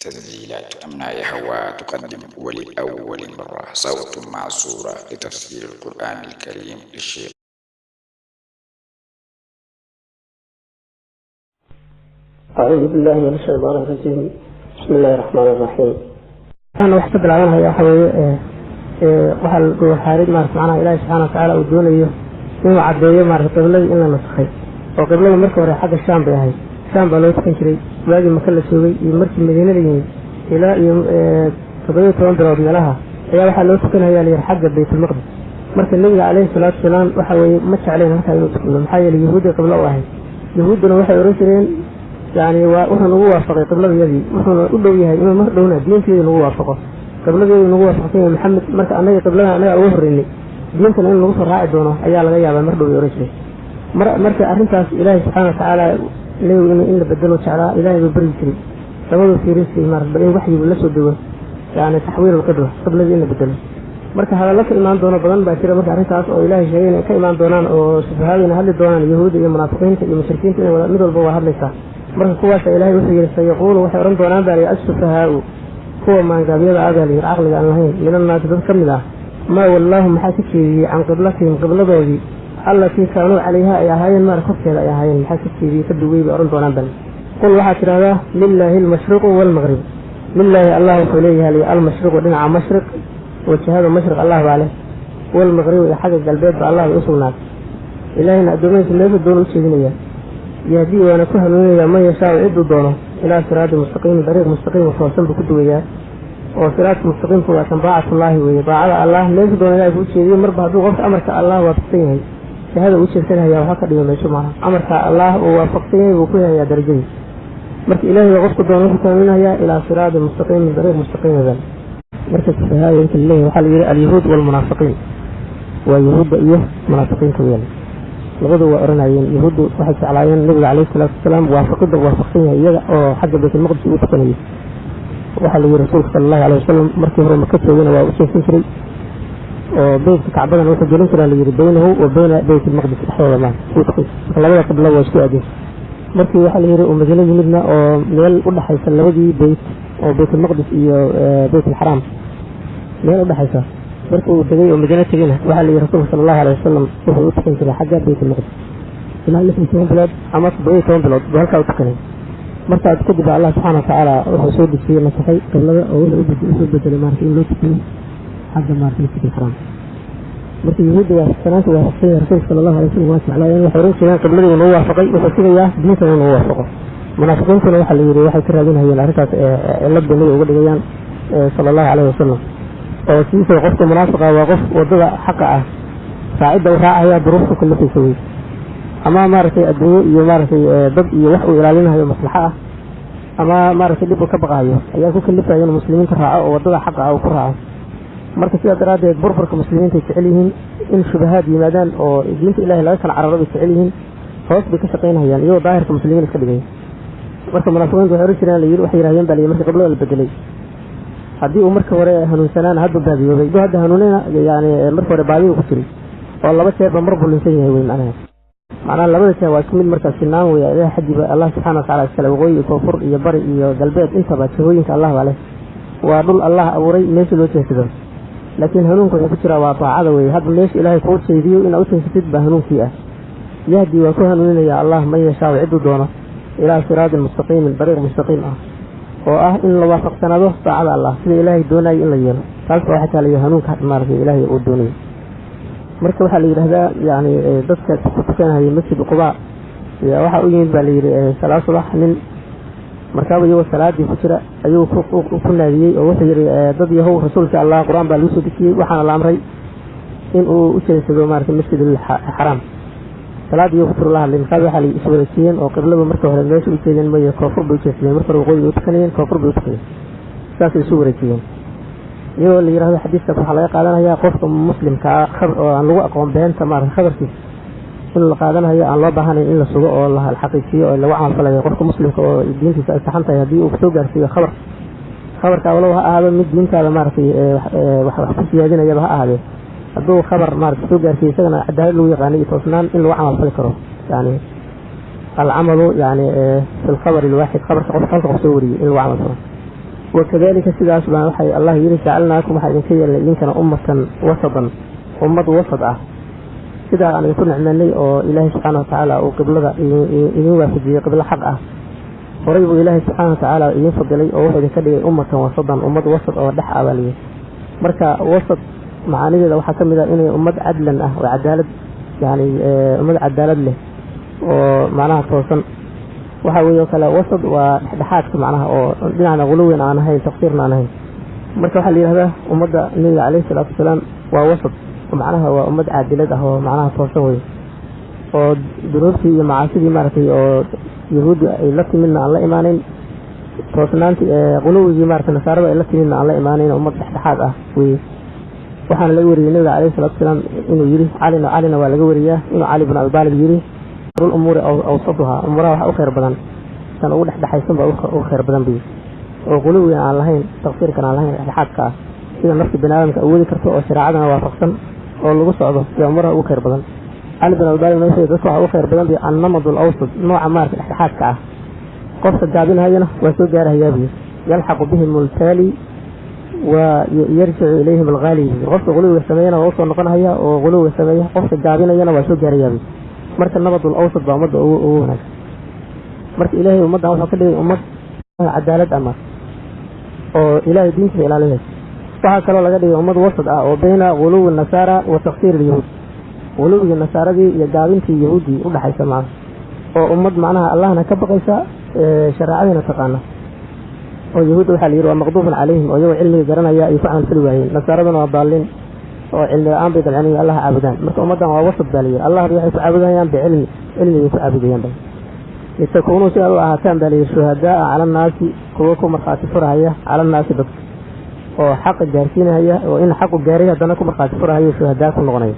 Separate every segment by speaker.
Speaker 1: تسجيلات أمناء هواء تقدم ولأول مرة صوت مع صورة لتفسير القرآن الكريم للشيخ.
Speaker 2: أعوذ بالله من الشيطان الرجيم. بسم الله الرحمن الرحيم. أنا wax ka bilaabanaya waxa weeye waxaa la gowraxaarid maarata macnaha Ilaahi subxaana watacaala uu doonayo inuu caddeeyo maarata qibladii in la nasakhay, oo qiblada marka hore xagga Shaam bay ahayd. Shaam baa loo tukan jiray waagii Maka la joogay iyo markii Madiina la yimid ilaa iyo 17 bilood meelaha ayaa waxaa loo tukanaya la yidhi xagga Baytulmaqdis. Marka Nebiga calayhi salaatu wasalaam waxa weeye ma jeclayn halkaa inuu tukado, maxaa yeelay Yahuudda qiblo u ahayd. Yahuudduna waxay oran jireen yani waa wuxuu nagu waafaqay qibladayadii, wuxuuna u dhow yahay inuu mar dhowna diinteedii nagu waafaqo, qibladeedu nagu waafaqsan yahay Maxamed. Marka annaga qibladan annaga ugu horreynay, diintana in lagu soo raaci doono ayaa laga yaabaa mar dhow bay oran jireen. Marka arrintaas Ilaahay subxaana watacaala nebigu inuu in la bedelo jeclaa, Ilaahay buu baryi jiray, labaduu fiirin jiray maarata bal in waxyigu la soo dego, yani taxwiil alqibla, qibladii in la bedelo. Marka hadallo ka imaan doono badan baa jira. Marka arrintaas oo Ilaahay sheegay inay ka imaan doonaan oo sufahaadu inay hadli doonaan, Yahuudda iyo munaafiqiinta iyo mushrikiinta inay mid walba waa hadlaysaa. Marka kuwaasa Ilaahay wuxuu yidhi sayaquulu, waxay odhan doonaan baa layidhi assufahaau, kuwa maangaabyada ah baa layidhi, caqliga aan lahayn, min annaasi dad ka mid ah, maa wallaahu maxaa ka jeediyey can qiblatihim qibladoodii allatii kaanuu calayha ay ahaayeen, maar korkeeda ay ahaayeen, maxaa ka jeediyey ka duway bay odhan doonaan bal. Qul waxaad tidhahdaa lilaahi almashriqu waalmaqrib. Lilaahi Allah wuxuu leeyahay almashriqu dhinaca mashriq, wajahada mashriq Allah baa leh, waalmaqribu iyo xagga galbeed ba Allah bay u sugnaatay. Ilaahayna addoommadiisa meesha doona u jeedinaya, yahdii waana ku hanuuninayaa man yashaau cidduu doono ilaa siraati mustaqiimi, dariiq mustaqiim toosan buu ku duwayaa. Oo siraadka mustaqiimku waa kan daacatullaahi weeye, daacada Allah meesha doona Ilahay ku ujeediyo. Marba hadduu qofka amarka Allah waafaqsan yahay, jihada uu jeedsanaya waxba ka dhimi mayso maaha, amarka Allah uu waafaqsan yahay buu ku helayaa darajadii. Marka Ilaahay baa qofku doono wuxuu ku hanuuninayaa ilaa siraati mustaqiimi, dariiq mustaqiim bal. Marka sufahaada inta laleeyahay waxaa la yidhi alyahuud waalmunaafiqiin, waa yahuudda iyo munaafiqiinta weeyaan. Labadu waa oranayeen. Yahuuddu waxay jeclaayeen Nabiga calayhi salaatu wasalaam waafaqidda waafaqsan yahay iyaga oo xagga Baytulmaqdis uu tukanayay. Waxaa la yidhi rasuulka sala allahu alayhi wasalam markii hore Maka joogayna waa u jeesan jiray, oo beytka Kacbadana wuxuu gelin jiraa la yidhi baynahu wa bayna Baytilmaqdis dhexdooda maa uu tukan. Marka labada qiblo waa isku aadeen. Markii waxaa la yidhi uu Madiino yimidna oo meel u dhexaysa labadii beyt oo Baytulmaqdis iyo Baytulxaraam meel u dhexaysa marka uu degay oo Madiino tegayna, waxaa la yidhi rasuulka sala allahu alayhi wasalam wuxuu u tukan jiray xagga Baytulmaqdis ilaa 16 bilood ama 17 bilood buu halkaa u tukanay. Markaas kadib Allah subxaana watacaala wuxuu soo dejiyey nasakhay qiblada oo wuxuu usoo bedelay maarata in loo tukano xagga maarata Masjidilxaraam. Marka Yahuudda waafaqsanaanta waafaqsan yahay rasuulka sala allahu alay wasalam waa jeclaayeen, waxay oran jireen qibladii uu nagu waafaqay, wuxuu sigayaa diintana inuu waafaqo. Munaafiqiintuna waxaa la yidhi waxay ka raadinayeen arrintaas cilad bay nabiga uga dhigayaan sala allahu alayhi wasalam, oo sidiisaba qofka munaafiqa waa qof waddada xaqa ah raacidda u raacaya duruufta kalifaysa wey, ama maaragtay adduunyo iyo maaragtay dad iyo wax uu ilaalinayo maslaxo ah, ama maaragtay dhib uu ka baqayo ayaa ku kalifaya inuu muslimiinta raaco oo waddada xaqa ah uu ku raaco. Marka sidaa daraaddeed burburka muslimiinta ay jecel yihiin, in shubahaad yimaadaan oo diinta Ilahay laga kala cararo bay jecel yihiin, hoos bay ka shaqaynayaan iyagoo daahirka muslimiin iska dhigaya. Marka munaafiqiintu waxay oran jireen la yidhi, waxay yidhahdeen baa la yidhi markii qiblada la bedelay, haddii uu marka hore hanuunsanaan hadda baadiyoobay, hadduu hadda hanuunina yani marka hore baadiyu ku jiray, oo laba jeerba mar buu lunsan yahay wey. Macnaha labada jeer waa isku mid, markaas sinaan weya. Ilahay xaggiiba Allah subxana watacala iskale waqooyi iyo koonfur iyo bari iyo galbeed intaba jihooyinka Allah baa leh, waa dhul Allah abuuray meesha loo jeedsado. Laakiin hanuunka wuxuu ku jiraa waa daacada weye, hadda meesha Ilaahay kuu jeediyo inaad u jeedsatid baa hanuunkii ah. Yahdi waa ku hanuuninaya Allah man yashaau cidduu doono ilaa siraatin mustaqiimin, dariiq mustaqiim ah oo ah in la waafaqsanaado daacada Allah sida Ilaahay doonayo in la yeelo. Taas baa waxaa taalayo hanuunka maaragtay Ilaahay uu doonayo. Marka waxaa la yidhahdaa yani dadka ku tukanahaya Masjid Qubaa waxaa u yimid baa la yidhi salaad subax nin, markaaba iyagoo salaadii ku jira ayuu ku naadiyey oo wuxuu yidhi dad yahow, rasuulka Allah qur-aan baa lagu soo dejiyey, waxaana la amray in uu u jeedsado maaragtay Masjid alxaraam. Salaadii iyagoo ku jiro la hadlay. Markaaba waxaa la iswareejiyeen oo qibladu marka hore meesha u jeedeen maye koonfur bay u jeedsadeen, marka hore waqooyi bay u tukanayeen, koonfur bay u tukanayeen, saasay isu wareejiyeen. Iyadoo la yidhahdo xadiiskaas waxaa laga qaadanayaa qofka muslimka ah oo aan lagu aqoon beenta maarata khabarkiisa in la qaadanayo, aan loo baahanayn in la sugo oo la xaqiijiyo oo lagu camalfalayo. Qofka muslimka oo diintiisa ay saxan tahay haddii uu soo gaarsiiyo khabar, khabarka walow ha ahaado mid diintaada maaragtay wax ku siyaadinayaba ha ahaadee, hadduu khabar maarata soo gaarsiiyo isagana cadaalad lagu yaqaanay iyo toosnaan in lagu camalfali karo, yani alcamalu yani fi lkhabari alwaaxid, khabarka qof halka qof soo wariyey in lagu camal falo. Wakadalika sidaas baan waxay Allah yiri jacalnaakum waxaa idinka yeelnay idinkana ummatan wasatan, ummad wasad ah. Sidaa aan idinku nicmeynay oo Ilaahay subxaana watacaala uu qiblada idin waafajiyey qiblo xaq ah, horay buu Ilaahay subxaana watacaala idin fadilay oo wuxuu idinka dhigay ummatan wasatan, ummad wasad oo dhex ah baa layidhi. Marka wasad macaanideeda waxaa ka mid ah inay ummad cadlan ah oo cadaalad, yani ummad cadaalad leh oo macnaha toosan. Waxa weeye oo kale wasad waa dhexdhexaadka macnaha oo dhinacna quluwin aan ahayn, taqsiirna aan ahayn. Marka waxaa la yidhahdaa ummadda Nabiga caleyhi salaatu wasalaam waa wasad, macnaha waa ummad caadilad ah oo macnaha toosan wey, oo dunuubtii iyo macaasidii maaragtay oo yahuuddu ay la timidna aan la imaanayn, toosnaantii quluwigii maaragtay nasaarada ay la timidna aan la imaanayn, ummad dhexdhexaad ah wey. Waxaana laga wariyey Nabiga caleyhi salatu wasalaam inuu yiri, Calina waa laga wariyaa inuu Cali bin Abi Taalib yiri rul umuuri awsatuha, umuuraha waxa u khayr badan tan ugu dhexdhexaysan baa ugu khayr badan buyi, oo quluwigan aan lahayn, taqsiirkan aan lahayn, dhexdhexaadka ah, sida nafta bani aadamka awoodi karto oo shareecadana waafaqsan oo lagu socdo yaa umuuraha ugu khayr badan. Cali bin Abi Taalib wuxuu dadka waxa ugu khayr badan bi annamadu alawsat, nooca maarka dhexdhexaadka ah, qofka gaabinahayana waa soo gaarahayaa buyi, yalxaqu bihim altaali wa yarjicu ilayhim alghaali. Qofka quluwiga sameeyana waa usoo noqonahaya oo quluwiga sameeya, qofka gaabinayana waa soo gaarayaa buyi. Marka nabadul awsat baa ummadda ugu wanaagsan. Marka Ilaahay ummaddan wuxuu ka dhigay ummad cadaalad ama oo Ilaahay diintiisa ilaalinaysa. Waxaa kaloo laga dhigay ummad wasad ah oo bayna quluwi nasaara wa taqsiir alyahuud, quluwigii nasaaradii iyo gaabintii yahuuddii u dhexaysa macnaha, oo ummad macnaha Allahna ka baqaysa, shareecadiina taqaana. Oo yahuudda waxaa la yidhi waa maqduufun calayhim, oo iyagoo cilmiga garanaya ay ku camalfali waayeen. Nasaaraduna waa daallin oo cilmi la-aan bay dabceen inay Allah caabudaan. Marka ummaddan waa wasad baa la yidhi, Allah bay waxay ku caabudayaan bicilmi, cilmi bay ku caabudayaan ba. Litakuunuu si aad u ahaataan baa la yidhi shuhadaaa cala annaasi, kuwa ku markhaati furahaya cala annaasi dadka, oo xaqa gaarsiinahaya, oo in xaqu gaaray haddana ku markhaati furahayo, shuhadaa ku noqonaya.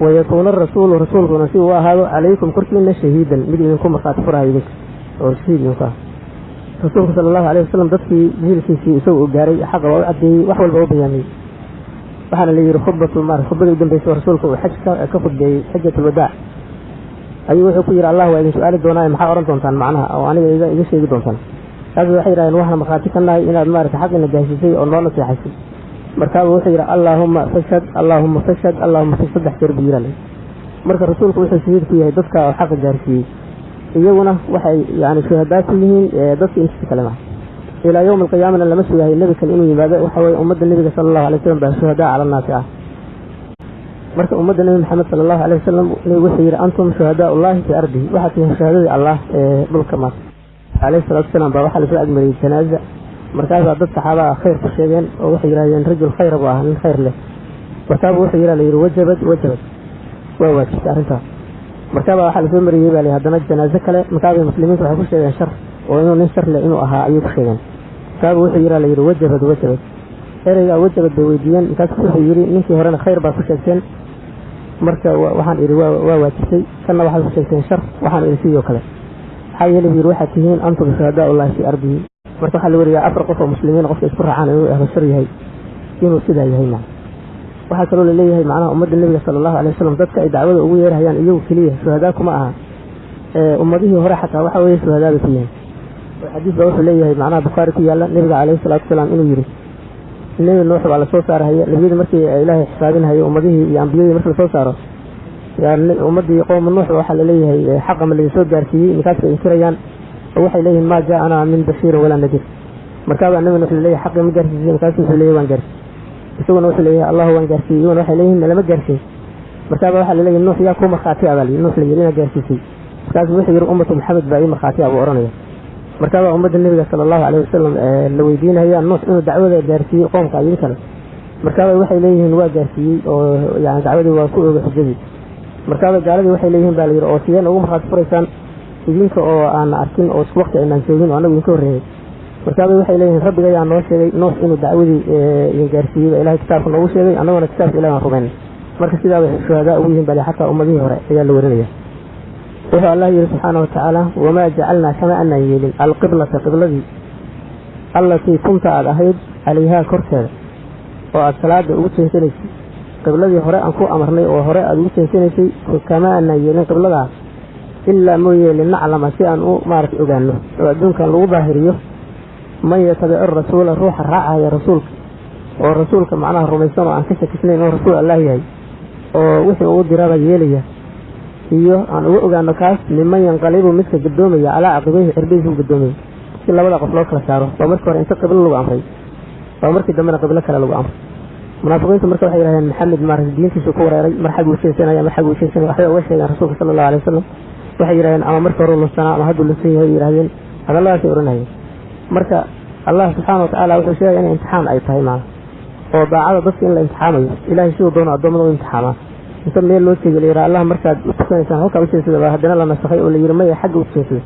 Speaker 2: Wayakuuna arasuulu, rasuulkuna si uu ahaado calaykum korkiina shahiidan, mid idinku markhaati furahaya idinka oo shahiid idinku ah. Rasuulku sala allahu alayhi wasalam dadkii jiilkiisii isagu uu gaaray xaqa waa u caddeeyey, wax walba u bayaamiyey. Waxaana la yidhi khudbatu maarata khudbadii u dambeysay rasuulka uu xaj ka khudbeeyey xajatulwadaac ayuu wuxuu ku yidhi Allah waa idin su-aali doonaa, maxaa odhan doontaan macnaha oo aniga iga sheegi doontaan. Kaas waxay yidhahdeen waxaan markhaati ka nahay inaad maarata xaqina gaarsiisay oo noo naseexaysay. Markaabuu wuxuu yidhi allaahumma fashhad, allaahumma fashhad, allaahumma fashhad, saddex jeer buu yidhi. Marka rasuulku wuxuu shahiid ku yahay dadka oo xaqa gaarsiiyey, iyaguna waxay yani shuhadaa ku yihiin dadka intiisa kale maha. Ilaa yowmi alqiyaamana lama sugahayo nebi kale inuu yimaado. Waxa weye ummadda nebiga sala allahu alay wasalam baa shuhadaa cala annaasi ah. Marka ummadda Nebi Maxamed sala allahu alayh wasalam nebigu wuxuu yidhi antum shuhadaa ullahi fii ardihi, waxaad tihiin shuhadadii Allah ee dhulka. Maas caleyhi salatu wasalaam baa waxaa lasoo agmariyey janaaza, markaasaa dad saxaabaha khayr ku sheegeen oo waxay yidhahdeen rajul khayra buu ahaa, nin khayr leh. Markaabuu wuxuu yidhi la yidhi wajabad wajabad, waa waajibtay arrintaas. Markaabaa waxaa lasoo mariyey baa la haddana janaazo kale, markaabay muslimiintu waxay ku sheegeen shar, oo inuu nin shar leh inuu ahaa ayay ku sheegeen. Markaabuu wuxuu yidhi la yidhi wajabad wajabad, ereygaa wajabad bay weydiiyeen. Markaasu wuxuu yidhi ninkii horena khayr baa ku sheegteen, marka waxaan idhi waa waajibtay, kanna waxaad ku sheegteen shar, waxaan idhi sidii oo kale. Maxaa yeelay buu yidhi waxaad tihiin antum shuhadaa ullahi fii ardihi. Marka waxaa la wariyaa 4 qof oo muslimiin qofka isku raacaan inuu ahlu shar yahay, inuu sidaa yahay macna. Waxaa kaloo laleeyahay macnaha ummadda nebiga sala allahu alayh wasalam dadka ay dacwada ugu yeerhayaan iyagu keliya shuhadaa kuma aha, ummadihii hore xataa waxa weeye shuhadaa bay ku yihiin. Xadiis baa wuxuu leeyahay macnaha Bukhaari ku yaalla nebiga caleyhi salaatu wasalaam inuu yidhi Nebi Nuux baa lasoo saarahaya nebiyadii markii Ilaahay xisaabinhayo ummadihii iyo ambiyadii markii lasoo saaro, ummaddii qowma Nuux waxaa laleeyahay xaqa ma laydin soo gaarsiiyey? Markaas bay inkirayaan oo waxay leeyihiin maa jaaanaa min bashiirin walaa nadiir. Markaabaa Nebi Nuux laleeyahay xaqii ma gaarsiisay? Markaasu wuxuu leeyahay waan gaarsiiyey. Isaguna wuxuu leeyahay Allahu waan gaarsiiyey, iyaguna waxay leeyihiin nalama gaarsiin. Markaabaa waxaa laleeyahay Nuux yaa kuu markhaati ah baa layidhi, Nuux la yidhi inaad gaarsiisay. Markaasuu wuxuu yidhi ummatu Maxamed baa ii markhaati ah buu odhanaya. Markaabaa ummadda nebiga sala allahu alayhi wasalam la weydiinaya Nuux inuu dacwada gaarsiiyey qoomka idin kale. Markaabay waxay leeyihiin waa gaarsiiyey oo yani dacwadii waa ku oogay xujadii. Markaabay gaaladii waxay leeyihiin baa la yidhi oo sideen ugu markhaati furaysaan idinka oo aan arkin oo isku waqti aynaan joogin oo annagu idinka horreeyay? Markaabay waxay leeyihiin rabbiga ayaa noo sheegay Nuux inuu dacwadii idin gaarsiiyey baa Ilahay kitaabka noogu sheegay, annaguna kitaabka Ilahi aan rumaynay. Marka sidaa bay shuhadaa ugu yihiin baa xataa ummadihii hore ayaa la warinaya. Wuxuu Allah yidhi subxaana watacaala wamaa jacalnaa kama anaan yeelin alqiblata qibladii allatii kunta aad ahayd calayhaa korkeeda oo aad salaada ugu jeensanaysay, qibladii hore aan ku amarnay oo hore aad ugu jeensanaysay kama anaan yeelin qibladaa ilaa mooye linaclama si aan u maaragtay ogaano oo adduunkan lagu daahiriyo Man yatabici rasuula, ruuxa raacaya rasuulka oo rasuulka macnaha rumaysan oo aan ka shakisnayn oo rasuul Allah yahay oo wixii uu diraba yeelaya, iyo aan uga ogaano kaas niman yanqalibu midka gadoomaya calaa caqibayhi, cirbihiisa u gadoomaya, si labada qof loo kala saaro. Waa markii hore inta qiblo lagu amray, waa markii dambena qiblo kale lagu amray. Munaafiqiintu marka waxay yidhahdeen Maxamed maaragtay diintiisu ku wareeray, mar xag uu jeesanaya, mar xag uu jeesanaya. Waxbay uga sheegeen rasuulka sala allahu alay wasalam. Waxay yidhahdeen ama markii hore lunsanaa ama hadduu lunsan yahay yidhahdeen, hadalladaasay odhanayeen. Marka Allah subxaana watacaala wuxuu sheegay in imtixaan ay tahay maana oo daacada dadka in la imtixaamayo. Ilaahay siduu doono addoommada u imtixaamaa. Inta meel loo jeediy la yidhaha Allah markaad u tukanaysaan halkaa u jeedsada, baa haddana la nasakhay oo la yidhi maya, xagga u jeedsada.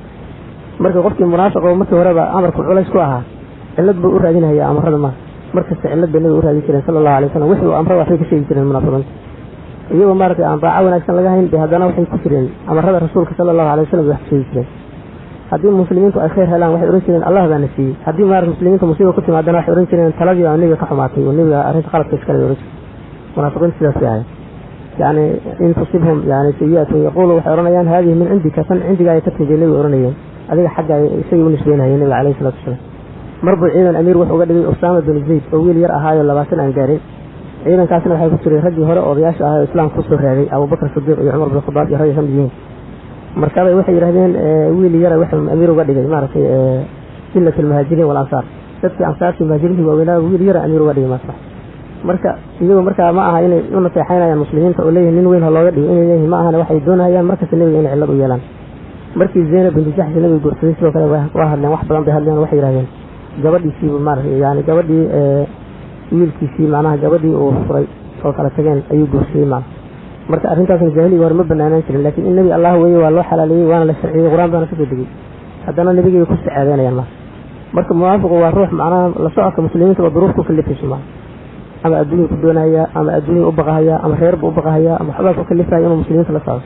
Speaker 2: Marka qofkii munaafiq oo markii horeba amarku culays ku ahaa, cillad buu u raadinaya amarada. Ma markasta cillad bay nabiga u raadin jireen sala allahu alay wasalam. Wixii uu amro waxbay ka sheegi jireen munaafiqiinta. Iyagoo maaragtay aan daaco wanaagsan laga hayn bay haddana waxay ku jireen amarada rasuulka sala allahu alay wasalam bay wax ka sheegi jireen. Haddii muslimiintu ay khayr helaan, waxay odhan jireen Allah baana siiyey. Haddii maarata muslimiinta musiiba ku timaadana, waxay odhan jireen taladii baa nebiga ka xumaatay oo nebiga arrinta qaladka iskale bay odhan jireen. Munaafiqiintu sidaas bay ahayd. Yani in tusibhum yani sayi'atun yaquulu, waxay odhanayaan haadihi min cindika, tan cindigaaga ka timid bay nebiga odhanayeen, adiga xagga isagay u nisbeynayeen nebiga calayhi salatu wasalaam. Mar buu ciidan amiir wuxuu uga dhigay Usaama bin Zayd oo wiil yar ahaayo 20 aan gaarin. Ciidankaasna waxay ku jiray raggii hore odayaasha ahaa oo islaamka kusoo raagay, Abubakar Sidiiq iyo Cumar bin Khadaab iyo ragga ka mid yihiin. Markaabay waxay yidhahdeen wiil yara wuxuu amiir uga dhigay maaragtay jillat almuhaajiriin walansaar, dadkii ansaartii muhaajiriintii waaweynaa wiil yara amiir uga dhigay maasbax. Marka iyagu markaa ma aha inay u naseexaynayaan muslimiinta oo leeyihin nin weyn ha looga dhigo inay leeyihin ma ahana, waxay doonayaan markasta nebiga inay cillad u yeelaan. Markii Zaynab binti Jaxshi nebiga guursaday, sidoo kale waa hadleen, wax badan bay hadleen. Waxay yidhahdeen gabadhiisiibu maaragtay yani gabadhii wiilkiisii, macnaha gabadhii uu furay oo kala tageen ayuu guursaday macna. Marka arrintaasna jaahiliga hore ma banaanaan jirin, laakiin in nebi Allah weeye waa loo xalaaleeyey, waana la sharciyey, qur-aan baana kasoo degey, haddana nebigay ku sacaadeynayaan marka. Marka munaafiqu waa ruux macnaha la socodka muslimiinta waa duruuf ku kalifayso macna, ama adduunya ku doonaya, ama adduunya u baqahaya, ama reer buu u baqahaya, ama waxbaa ku kalifaya inuu muslimiinta la socdo.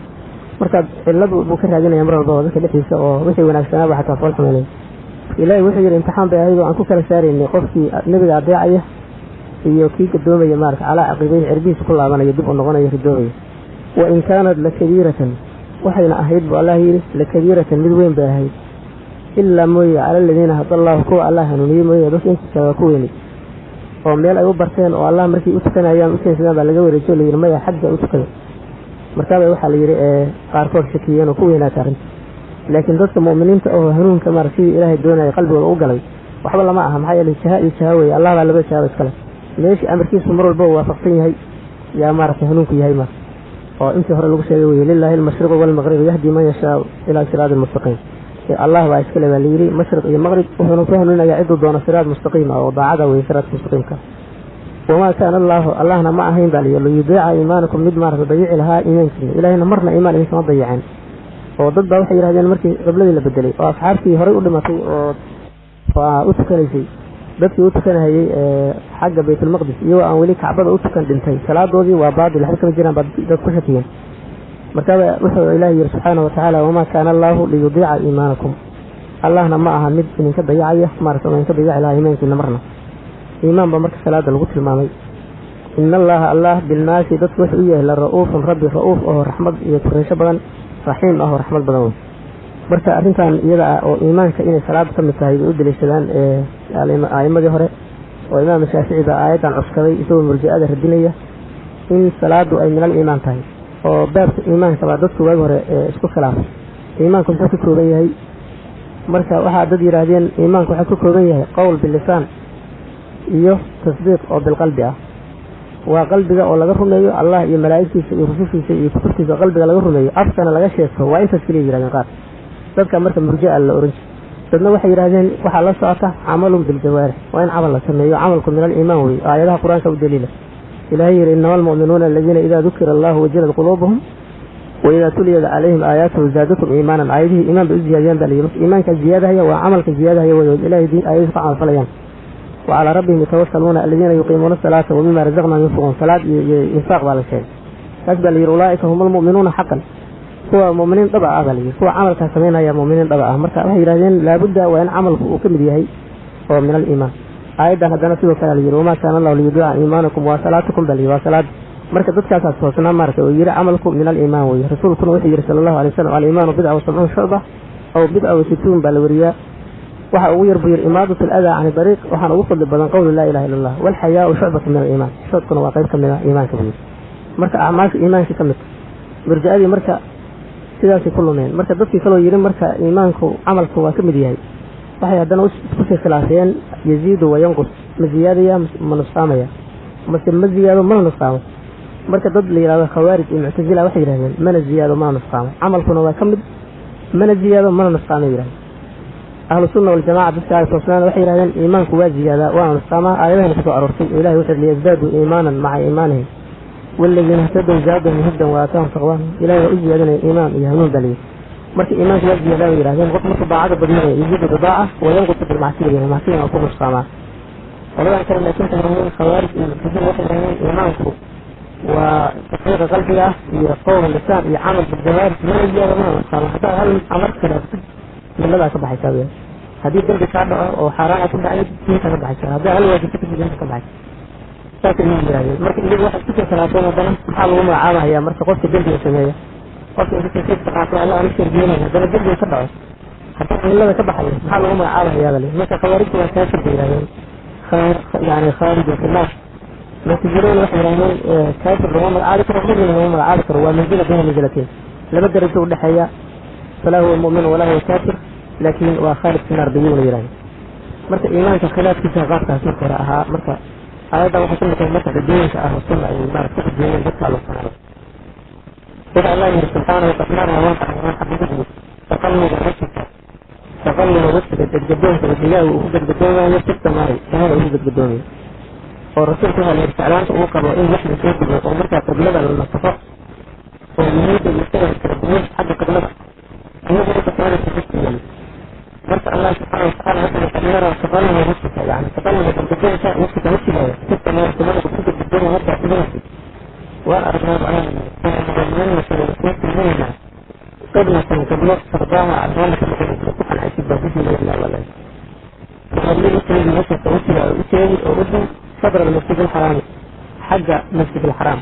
Speaker 2: Marka cilladu buu ka raadinaya mar walba dadka dhexdiisa oo wixii wanaagsanaaba xataa fool xumeynaya. Ilaahay wuxuu yidhi imtixaan bay ahayd oo aan ku kala saaraynay qofkii nebiga adeecaya iyo kii gadoomaya maarata calaa caqibayhi, cirbihiisa ku laabanaya, dib u noqonaya, ridoobaya. Wa in kaanat lakabiiratan, waxayna ahayd buu Allah yidhi, lakabiiratan mid weyn bay ahayd, ilaa mooye cala aladiina hada allahu, kuwa Allah hanuuniyey mooye, dadka intiisa waa ku weynay oo meel ay u barteen oo Allah markay u tukanayaan u keensadaan baa laga wareejiyo, la yidhi maya, xagga u tukada. Markaabay waxaa la yidhi qaarkood shakiyeen oo ku weynaatay arrinta. Laakiin dadka mu'miniinta oo hanuunka maarata sidii ilaahay doonayay qalbigooda u galay, waxba lama aha. Maxaa yeelay jaha iyo jaha weeye, Allah baa laba jahaba iskale, meeshii amarkiisu mar walba uu waafaqsan yahay yaa maaragtay hanuunku yahay ma oo intii hore lagu sheegay weye lillahi almashriqu walmaqribu yahdi man yashaau ilaa siraatin mustaqiim. Allah baa iskale baa layidhi mashriq iyo maqrib, wuxuuna ku hanuuninayaa ciduu doono siraad mustaqiim ah oo daacada weye siraadka mustaqiimka. Wamaa kaana allaahu, Allahna ma ahayn baa layidhi liyudiica iimaanakum, mid maaragta dayici lahaa iimaankiina. Ilaahayna marna iimaan idinkama dayaceen. Oo dad baa waxay yidhahdeen markii qibladii la bedelay oo asxaabtii horay u dhimatay oo u tukanaysay, dadkii u tukanahayey xagga Baytulmaqdis iyagoo aan weli Kacbada u tukan dhintay, salaadoodii waa baatil, waxba kama jiraan baa dad ku shakiyeen. Markaaba wuxuu Ilaahi yidhi subxaana watacaala wamaa kaana allaahu liyudiica iimaanakum, Allahna ma aha mid idinka dayacaya maarata oo idinka dayaci lahaa iimaankiina marna. Iimaan baa marka salaada lagu tilmaamay. In allaha Allah bilnaasi, dadku wuxuu u yahay la ra'uufun, rabbi ra'uuf oo raxmad iyo tureysho badan, raxiim ah oo raxmad badan wey. Marka arrintan iyada ah oo iimaanka inay salaada ka mid tahay bay u daliishadaan a'immadii hore, oo imaam Shaafici baa aayaddan cuskaday isagoo murji'ada radinaya in salaadu ay minal iimaan tahay, oo baabka iimaanka baa dadku waagi hore isku khilaafay iimaanku muxuu ka kooban yahay. Marka waxaa dad yidhaahdeen iimaanku waxaa ka kooban yahay qowl bilisaan iyo tasdiiq oo bilqalbi ah, waa qalbiga oo laga rumeeyo Allah iyo malaa'igtiisa iyo rusushiisa iyo kutubtiisa, qalbiga laga rumeeyo, afkana laga sheegto, waa intaas keliya yidhahdeen qaar dadka. Marka murji'a la oran jiray. Dadna waxay yidhahdeen waxaa la socota camalun biljawaarix, waa in camal la sameeyo, camalku min aliimaan wey, aayadaha qur-aanka u daliila. Ilahay yidhi inama almu'minuuna aladiina idaa dukira allahu wajilat quluubuhum waidaa tuliyat calayhim aayaatuhu zaadatum iimaanan. Aayadihii iimaan bay u ziyaadiyaan baa layidhi. Marka iimaanka ziyaadahaya waa camalka ziyaadahaya wey, ilahay diin aayadihi ku camal falayaan. Wacalaa rabbihim yatawakkaluuna aladiina yuqiimuuna asalaata wamima razaqnahum yunfiquun, salaad iyo infaaq baa la sheegay. Taas baa la yidhi ulaa'ika hum almu'minuuna xaqan, kuwa mu'miniin dhaba ah baa la yidhi, kuwa camalkaa samaynaya mu'miniin dhaba ah. Marka waxay yidhahdeen laabudda waa in camalku uu ka mid yahay oo min aliimaan. Aayaddan haddana sidoo kale la yidhi wamaa kaana allahu liyudiica iimaanakum, waa salaatukum baa la yidhi, waa salaad. Marka dadkaasaas toosnaa maaragtay oo yidhi camalku min aliimaan weye. Rasuulkuna wuxuu yidhi sala allahu alay wasalam aliimaanu bidca wa sabcuun shucba aw bidca wa situun baa la weriyaa. Waxa ugu yar buu yiri imaadatu al-adaa can dariiq, waxaan ugu fadli badan qowlu laa ilaaha illa Allah, wal hayaa'u shu'batun min al-iimaan, xishoodkuna waa qayb ka mid ah iimaanka buu yiri. Marka acmaasha iimaanka ka mid murji'adii marka sidaasay ku lumeen. Marka dadkii kaloo yiri marka iimaanku camalku waa ka mid yahay, waxay haddana isku sii khilaafeen yaziidu wa yanqus, ma ziyaadaya ma nusqaamaya, mase ma ziyaado mana nusqaamo. Marka dad la yidhahdo khawaarij iyo muctasila waxay yidhahdeen mana ziyaado mana nusqaamo, camalkuna waa ka mid, mana ziyaado mana nusqaamo yidhahdeen. Ahlu sunna waljamaca dadka ay toosnaan waxay yidhahdeen iimaanku waa ziyaadaa waana nusqaamaa, aayadahana kusoo aroortay oo ilahay wuxuu liyazdaaduu iimaanan maca iimaanihim waladiina htadow zaadahum hudan wa aataahum taqwaahum. Ilahay waa u ziyaadanaya iimaan iyo hanuun baa layidhi. Marka iimaanku waa ziyaadaa bay yidhahdeen, qof markuu daacada badinaya yaziidu bidaaca wa yanqusu bilmacsiya bay yidhahdeen, macsiyana waa ku nusqaamaa. Qoladan kale laakiin waxay yidhahdeen khawaarij iyo muctasila waxay yidhahdeen iimaanku waa tasdiiqa qalbiga ah iyo qowl lisaan iyo camal biljawaarix, mana ziyaado mana nusqaamo. Haddaad hal camal khilaaftid milladaa ka baxaysaa bay, haddii dembi kaa dhaco oo xaaraan aad ku dhacday diinta ka baxaysaa, haddaa hal waajib ka tagtid diinta ka baxaysa, saasay iyagu yidhahdeen. Marka iyagu waxay isku soo khilaafeen haddana maxaa lagu magacaabahayaa marka qofka dembiga sameeya, qofka inta tawxiidka qaato alla aan u shardiyenayn haddana dembiga ka dhaco haddana millada ka baxayo maxaa lagu magacaabahayaa bale. Marka khawaarijtu waa kaafir bay yidhahdeen, yani khaarij khilaaf. Muctaziladuna waxay yidhahdeen kaafir laguma magacaabi karo, mu'min laguma magacaabi karo, waa manzila bayna manzilatain, laba darajo udhexeeya, falaa huwa mu'min walaa huwa kaafir, laakiin waa khaalid fi naar bay iyaguna yidhahdeen. Marka iimaanka khilaafkiisa qaabkaas marka hore ahaa. Marka aayaddan waxay ka mid tahay marka xujooyinka ahlu sunna ay maarata ku xujeeyeen dadka ahlu sunnada. Wuxuu Allah yiri subxaanahu qad naraa, waan aragnaa xaqiiqadii taqalluba wajhika, taqalluba wajhika gadgadoonka wajigaagu uu ku gadgadoomayo fi samaai, samada uu ku gadgadoomayo, oo rasuulku waxaa la yidhi jeclaanta uu qabo in waxyi soo dego oo markaa qiblada la nasakho oo yuhuudda iyo isaga kala duwan xagga qiblada iyagu marka samada ku. Marka Allah subxaana watacaala wuxuu yidhi qad naraa taqalluba wajhika, yani taqalluba gadgadoonka wajhika wajigaaga fi samaai, samada uu ku gadgadoomayo markaa tukanaysid waan aragnaa, macnaha kuu tilminaynaa qiblatan, qiblo tardaaha aad raalli ka noqonayso ku qancaysid baan ku jiidaynaa walaahi. Fawalli u jeedi wajhaka, wejiga u jeedi oo u dul shadra almasjid alxaraami, xagga masjid alxaraam,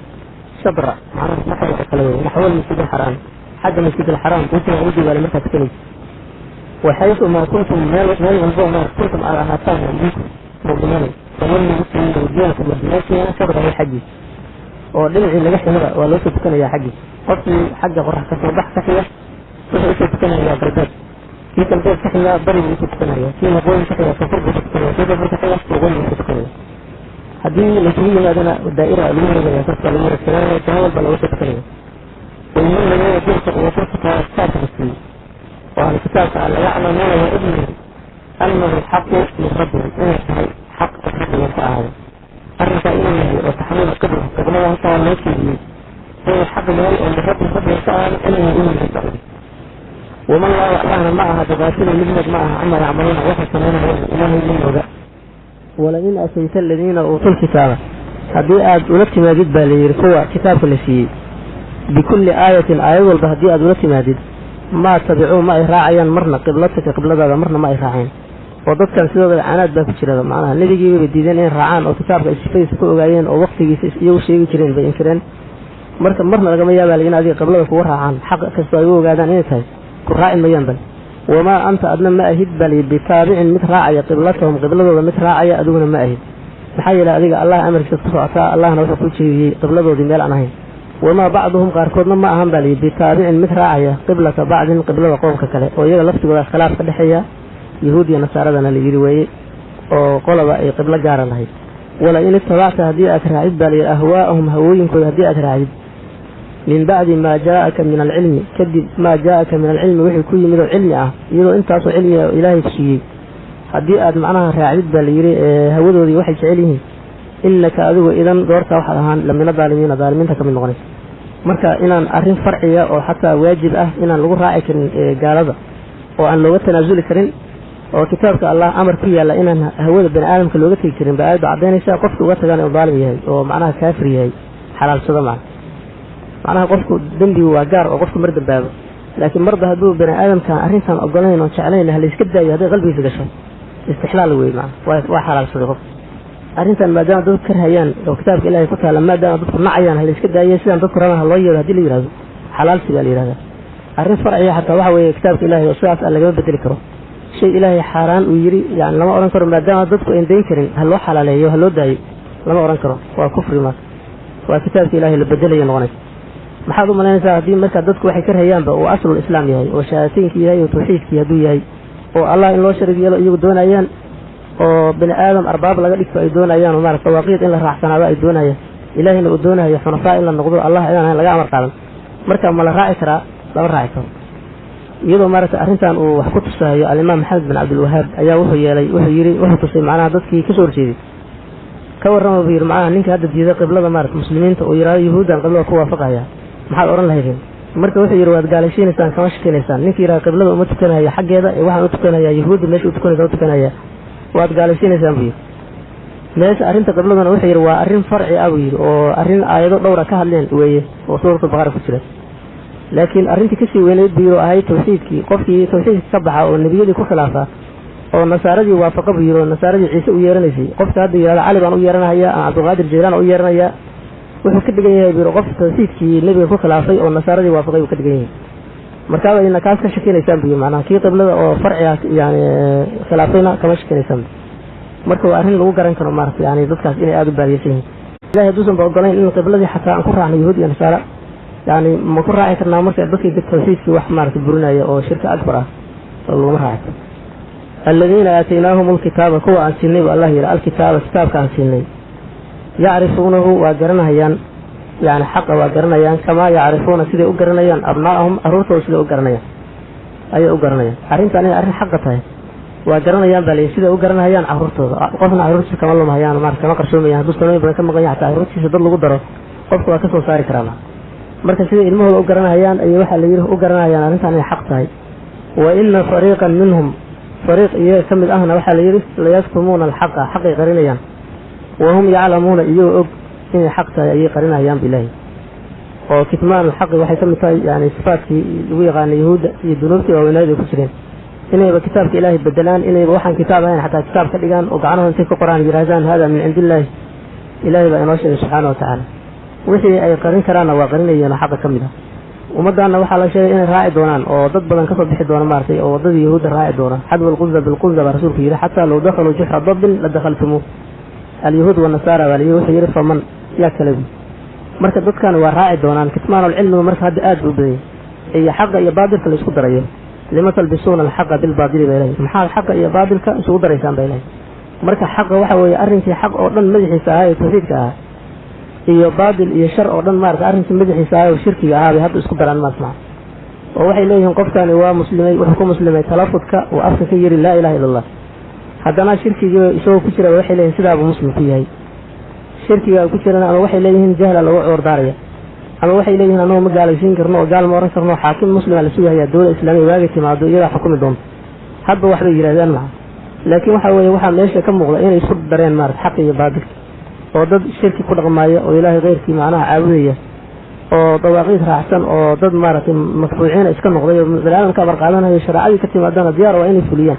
Speaker 2: shadra macnaha naxwa oo kale wey, naxwa almasjid alxaraam, xagga masjid alxaraam wejiga ugu diwaalay markaad tukanaysid. Waxaytu maa kuntum, meel meel walbo ma kuntum aad ahaataan idinku mu'miniin, fawalluu u jeedi wujuuhakum wajiyaashiina shadrahu xaggiis, oo dhinacii laga ximada waa loo soo tukanayaa xaggiis. Qofkii xagga qorax kasoo bax ka xiga wuxuu usoo tukanayaa galbeed, kii galbeed ka xiga bari buu usoo tukanaya, kii waqooyi ka xiga koonfur buu usoo tukanaya, kii koonfur ka xiga waqooyi buu usoo tukanaya. Haddii laysugu yimaadana daa'ira lagu wareegaya, safka lagu wareegsanaya, jaha walba looga soo tukanaya. Wayuminayana dilka iyo kitaabka la siiyey oo ahlu kitaabka ah layaclamuuna waa ogyihiin annahu alxaqu min rabbihim, inay tahay xaq oo rabbigan ka ahaaday arrinkaa inuu yahay, oo taxwiil qibla qiblada halkaa loo jeediyey inuu xaq yahay oo min rabbihim rabbigan ka ahaaday cilmiga inuu yahay socday. Wama Allahu Allahna ma aha biqaafilin mid moog ma aha cama yacmaluuna waxay samaynayaan, Ilaahay ma mooga. Walain atayta aladiina uutuu lkitaaba, haddii aad ula timaadid baa layidhi kuwa kitaabka la siiyey, bikulli aayatin aayad walba haddii aad ula timaadid, maa tabicuu ma ay raacayaan marna qiblataka, qibladaada marna ma ay raaceen. Oo dadkan sidooda canaad baa ku jiraba, macnaha nebigiiba bay diideen inay raacaan oo kitaabka ay sifadiisa ku ogaayeen oo waqtigiisa iyagu sheegi jireen bay inkireen. Marka marna lagama yaabaa in adiga qiblada kugu raacaan, xaq kastoo ay u ogaadaan inay tahay ku raaci mayaan. Bal wamaa anta adna ma ahid bal bitaabicin mid raacaya qiblatahum, qibladooda mid raacaya adiguna ma ahid, maxaa yeelay adiga Allah amarkiisaad ku socotaa, Allahna wuxuu ku jeediyey qibladoodii meel aan ahayn. Wamaa bacduhum qaarkoodna ma ahan baa layidhi bitaabicin mid raacaya qiblata bacdin, qiblada qoomka kale, oo iyaga laftigooda khilaaf ka dhexeeya yahuud iyo nasaaradana la yidhi weeye, oo qolaba ay qiblo gaara lahayd. Wala in itabacta haddii aad raacid baa layidhi ahwaa'ahum, hawooyinkooda haddii aad raacdid, min bacdi maa jaa'aka min alcilmi, kadib maa jaa'aka min alcilmi wixii ku yimid oo cilmi ah, iyadoo intaasoo cilmi ah oo Ilaahay siiyey haddii aad macnaha raacdid baa layidhi hawadoodii waxay jecel yihiin, innaka adigu idan goortaa waxaad ahaan lamina daalimiina, daalimiinta ka mid noqonaysa. Marka inaan arrin farciya oo xataa waajib ah inaan lagu raaci karin gaalada oo aan looga tanaasuli karin, oo kitaabka Allah amar ku yaalla inaan hawada bani aadamka looga tegi karin ba aayaddu caddaynaysa. Qofka uga tagana inuu daalim yahay oo macnaha kaafir yahay, xalaalsado macnaha qofku dembigu waa gaar oo qofku mar dambaabo, laakiin marba hadduu bani aadamkan arrintan ogolayn oo jeclayn ha layska daayo, hadday qalbigiisa gasho istixlaal wey, macna waa xalaalsaday qofku arrintan maadaama dadku karhayaan oo kitaabka Ilahay ku taala, maadaama dadku nacayaan ha layska daayo, sidaan dadku rabaan ha loo yeelo haddii la yidhahdo xalaalsi baa la yidhahdaa. Arrin farciya xataa waxa weeye kitaabka Ilahay oo sidaas aan lagama bedeli karo. Shay Ilaahay xaaraan uu yiri yani lama oran karo, maadaama dadku aan dayn karin ha loo xalaaleeyo, ha loo daayo lama oran karo, waa kufri. Marka waa kitaabka Ilaahay la bedelayo noqonaysa. Maxaad u malaynaysaa haddii marka dadku waxay karhayaanba uu aslul islaam yahay oo shahaateynkii yahay oo tawxiidkii hadduu yahay oo Allah in loo sharig yeelo iyagu doonayaan oo bini aadam arbaab laga dhigto ay doonayaan oo maarata dawaaqiid in la raacsanaado ay doonayaan, Ilaahayna uu doonayo xunafaa in la noqdo, Allah idaan ahayn laga amar qaadan, marka ma la raaci karaa? Lama raaci karo. Iyadoo maaragta arrintan uu wax ku tusayo alimaam Maxamed bin Cabdilwahaab ayaa wuxuu yeelay, wuxuu yiri, wuxuu tusay macnaha dadkii kasoo horjeeday. Ka warrama buu yidhi, macnaha ninka hadda diiday qiblada maarata muslimiinta oo yidhahdo yuhuuddan qiblada ku waafaqaya, maxaad odhan lahaydeen? Marka wuxuu yidhi waad gaalaysiinaysaan, kama shakinaysaan. Ninkii yidhahdo qiblada uma tukanayo xaggeeda ee waxaan u tukanayaa yuhuudda meesha u tukanaysa u tukanaya, waad gaalaysiinaysaan buu yidhi. Meesha arrinta qibladuna wuxuu yidhi waa arrin farci ah buu yidhi, oo arrin aayado dhowra ka hadleen weeye oo suuratu Baqara ku jira, laakiin arrintii kasii weyneyd buu yidhi oo ahayd tawxiidkii, qofkii tawxiidka ka baxa oo nebiyadii ku khilaafa oo nasaaradii waafaqa buu yidhi, oo nasaaradii Ciise u yeeranaysay, qofka hadda yidhahdo Cali baan u yeeranaya ama Cabdulqaadir Jeylaan u yeeranaya, wuxuu ka dhigan yahay buu yidhi qof tawxiidkii nebiga ku khilaafay oo nasaaradii waafaqay buu ka dhigan yahay. Markaaba ina kaas ka shakinaysaan buu yidhi, macnaha kii qiblada oo farciga yani khilaafayna kama shakinaysaan. Marka waa arrin lagu garan karo maarata yani dadkaas inay aada u baadiyeysan yihiin. Ilahay hadduusan ba ogolayn in qibladii xataa aan ku raacno yuhuud iyo nasaara, yani ma ku raaci karnaa marka dadkii tawxiidkii wax maarata burinaya oo shirka akbar ah oo laguma raaci karo. Aladiina aataynaahum alkitaaba, kuwa aan siinay bu Allah yidhi, alkitaaba kitaabka aan siinay, yacrifuunahu waa garanahayaan, yani xaqa waa garanayaan, kamaa yacrifuuna siday u garanayaan abnaa'ahum carruurtooda siday u garanayaan ayay u garanayaan. Arrintan inay arrin xaqa tahay waa garanayaan baa layidhi, siday u garanahayaan carruurtooda. Qofna carruurtiisa kama lumahayaan, maarata kama qarsoomayaan. Hadduu sanooyin badan ka maqan yahay xataa carruurtiisa dad lagu daro qofka waa ka soo saari karaa. Marka siday ilmahooda u garanahayaan ayay waxaa la yidhi u garanahayaan arrintan inay xaq tahay. Wa ina fariiqan minhum, fariiq iyaga ka mid ahna waxaa la yidhi layaktumuuna alxaqa, xaqay qarinayaan, wahum yaclamuuna, iyagoo og inay xaq tahay ayay qarinayaan bilaahi. Oo kitmaan alxaqi waxay ka mid tahay yani sifaadkii lagu yaqaanay yahuudda iyo dunuubtii waaweynayd ay ku jireen, inayba kitaabka Ilaahay bedelaan, inayba waxaan kitaab ahayn xataa kitaab ka dhigaan oo gacnahooda intay ku qoraan yidhaahdaan hada min cindillaahi. Ilaahay baa inoo sheegay subxaana wa tacaala wixii ay qarin karaanna waa qarinayeen oo xaqa ka mid ah. Ummaddaanna waxaa la sheegay inay raaci doonaan oo dad badan kasoo bixi doona maaragtay oo waddadii yahuudda raaci doona. Xadwa alqunza bilqunza baa rasuulku yidhi, xataa low dakhaluu juxra dabbin la dakhaltumuu. Alyahuud wanasaara baa layidhi. Wuxuu yidhi faman, yaa kale bu. Marka dadkan waa raaci doonaan. Kitmaanulcilmigu marka hadda aad buu u badan yahay iyo xaqa iyo baadilka la isku darayo. Lima talbisuuna alxaqa bilbaadili ba ilahay, maxaad xaqa iyo baadilka isugu daraysaan ba ilahay. Marka xaqa waxa weeye arrinkii xaq oo dhan madaxiisa ahaa ee tawxiidka ahaa iyo baadil iyo shar oo dhan maarata arrinkii madaxiisa ahaa oo shirkiga ahaa bay hadda isku daraan maarata. Oo waxay leeyihiin qofkani waa muslimay, wuxuu ku muslimay talafudka uu afka ka yiri laa ilaha illa Allah, haddana shirkigii isagoo ku jira waxay leeyihin sidaabuu muslim ku yahay. Shirkiga ku jirana ama waxay leeyihiin jahla lagu cudur daaraya, ama waxay leeyihiin annagu ma gaalaysiin karno oo gaal ma oran karno, xaakim muslima la sugahayaa, dowlad islaamiya waagay timaado iyadaa xukumi doonto. Hadba waxbay yidhahdaan maha, laakiin waxa weeye waxaa meesha ka muuqda inay isku dareen maarata xaq iyo baadilka, oo dad shirki ku dhaqmaaya oo Ilaahay keyrkii macnaha caabudaya oo dawaaqiid raacsan oo dad maaragtay matbuuciina iska noqday oo bani aadamka amar qaadanayo, shareecadii ka timaadana diyaar waa inay fuliyaan.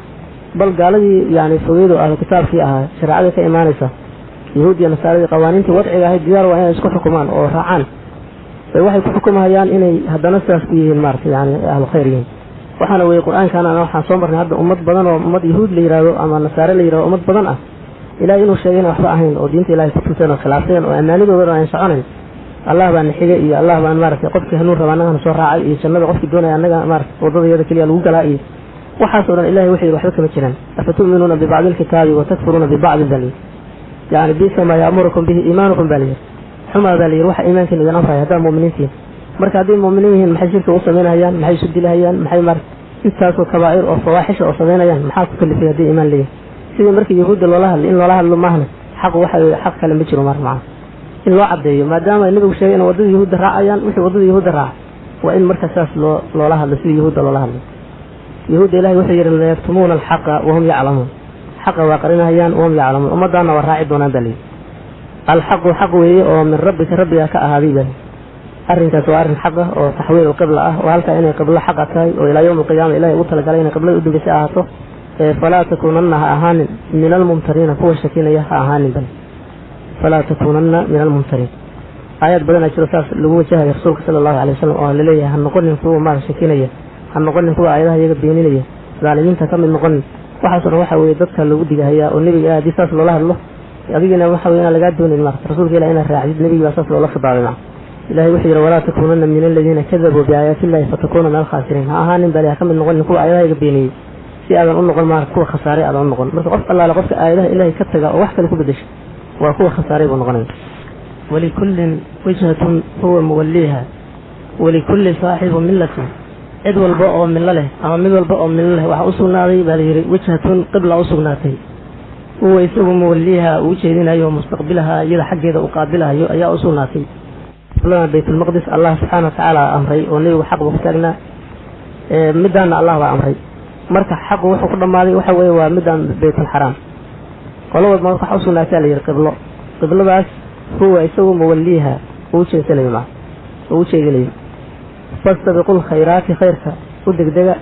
Speaker 2: Bal gaaladii yani fogeyd oo ahlu kitaabkii ahaa shareecadii ka imaanaysa yahuud iyo nasaaradii qawaaniintii wadciga ahayd diyaar waa inay isku xukumaan oo raacaan, bay waxay ku xukumahayaan inay haddana sidaas ku yihiin maaragtay yani ahlu khayr yihiin. Waxaana weeye qur-aankana waxaan soo marnay hadda ummad badan oo ummad yahuud la yidhahdo ama nasaare la yidhahdo, ummad badan ah Ilahay inuu sheegay inay waxba ahayn oo diinta Ilahay ku tunteen oo khilaafeen oo ammaanidoodana aan soconayn. Allah baa naxiga iyo Allah baan maaragtay qofkii hanuun raba annagana soo raacay iyo jannada qofkii doonaya annaga maaragtay waddada iyada keliya lagu galaa iyo waxaasoo dhan Ilahay wuxuu yidhi waxba kama jiraan. Afatu'minuuna bibacdi alkitaabi wa takfuruuna bibacdin baa layidhi, yani bisa maa ya'murukum bihi iimaanukum baa layidhi, xumaa baa layidhi waxa iimaankiina idin amraya haddaa mu'miniintihiin. Marka hadday mu'miniin yihiin maxay shirka u samaynayaan? Maxay isu dilahayaan? Maxay maaragtay intaasoo kabaa'ir oo fawaaxisha oo samaynayaan? Maxaa ku kalifay haddii iimaan leeyihin? Sidii markii yahuudda loola hadlay in loola hadlo maahna, xaq waxa weeye xaq kale ma jiro. Mar macna in loo caddeeyo maadaama nebigu sheegay in waddada yahuudda raacayaan, wixii waddada yahuudda raaca waa in marka saas loo loola hadlo sidii yahuudda loola hadlay. Yahuudda Ilahay wuxuu yidhi layaktumuuna alxaqa wahum yaclamuun, xaqa waa qarinahayaan wahum yaclamuun, ummaddaana waa raaci doonaan baa layidhi. Alxaqu xaq weeye oo min rabbika, rabbigaa ka ahaaday baa. Arrinkaas waa arrin xaq ah oo taxwiil qibla ah oo halkaa inay qiblo xaqa tahay oo ilaa yowmi alqiyaama Ilahay ugu talagalay inay qiblada u dambeysay ahaato. Falaa takuunanna ha ahaanin min almumtariina, kuwa shakinaya ha ahaanin. Bal falaa takuunanna min almumtariin, aayaad badanaa jiro saas lagu wajahayo rasuulka sala allahu alay wasalam oo laleeyahay ha noqonin kuwa maara shakinaya, ha noqonin kuwa aayadaha iyaga beeninaya. Dhaalimiinta ka mid noqon. Waxaasoo dhan waxa weeye dadka loogu digahayaa oo nebiga haddii saas loola hadlo adigina waxa weye inaan lagaa doonayn marka rasuulka Ilahi inaad raacdid, nebigi baa saas loola khidaabay. Maa Ilahay wuxuu yidhi: "Walaa takuunanna min aladiina kadabuu biaayaati illahi fatakuuna min alkhaasiriin." Ha ahaanin bali ha ka mid noqonin kuwa aayadahayga beeniyey, si aadan u noqon maarata kuwa khasaaray aadan u noqon. Marka qof allaale qofka aayadaha Ilahay ka taga oo wax kale ku bedesha waa kuwa khasaaray buu noqonaya. Walikullin wijhatun huwa muwalliiha walikulli saaxibu millatin, cid walba oo millo leh ama mid walba oo millo leh waxaa u sugnaaday baa la yidhi wijhatun, qibla u sugnaatay, huwa isagu muwalliiha, uu ujeedinayo, mustaqbilaha, iyada xaggeeda u qaabilahayo ayaa u sugnaatay. Qiblada Baytulmaqdis Allah subxaana wa tacaala amray oo nebigu xaq buu ku taagnaa, midaana Allah baa amray. Marka xaqu wuxuu ku dhammaaday waxa weeye waa midaan Baytulxaraam. Qolo walba marka waxa u sugnaataa la yidhi qiblo, qibladaas huwa isagu muwalliiha, uu ujeedsanayo, maa uu ujeedinayo. Fastabiqu lkhayraati, khayrka u degdega,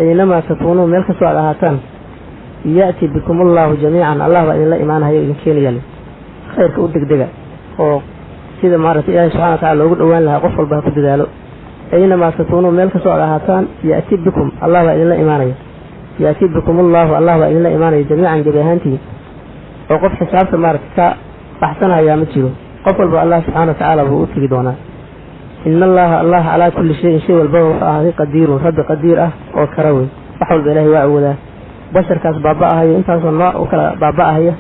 Speaker 2: aynamaa takuunuu, meel kastoo aad ahaataan, ya'ti bikum allahu jamiican, Allah baa idinla imaanahaya o idin keenaya. Khayrka u degdega oo sida maaragtay Ilaahay subxana wa tacala loogu dhowaan lahaa qof walba ha ku dadaalo. Aynamaa takuunuu, meel kastoo aad ahaataan, ya'ti bikum, Allah baa idinla imaanaya, ya'ti bikum allahu, Allah baa idinla imaanaya, jamiican, gebi ahaantii, oo qof xisaabta maaragtay ka baxsanayaa ma jiro. Qof walba Allah subxaana wa tacaala buu u tegi doonaa. In allaha, Allah, calaa kulli shayin, shay walbaba wuxuu ahaaday, qadiirun, rabbi qadiir ah oo kara wey. Wax walba Ilahay waa awoodaa. Basharkaas baaba'ahayo intaasoo nooc u kala baaba'ahaya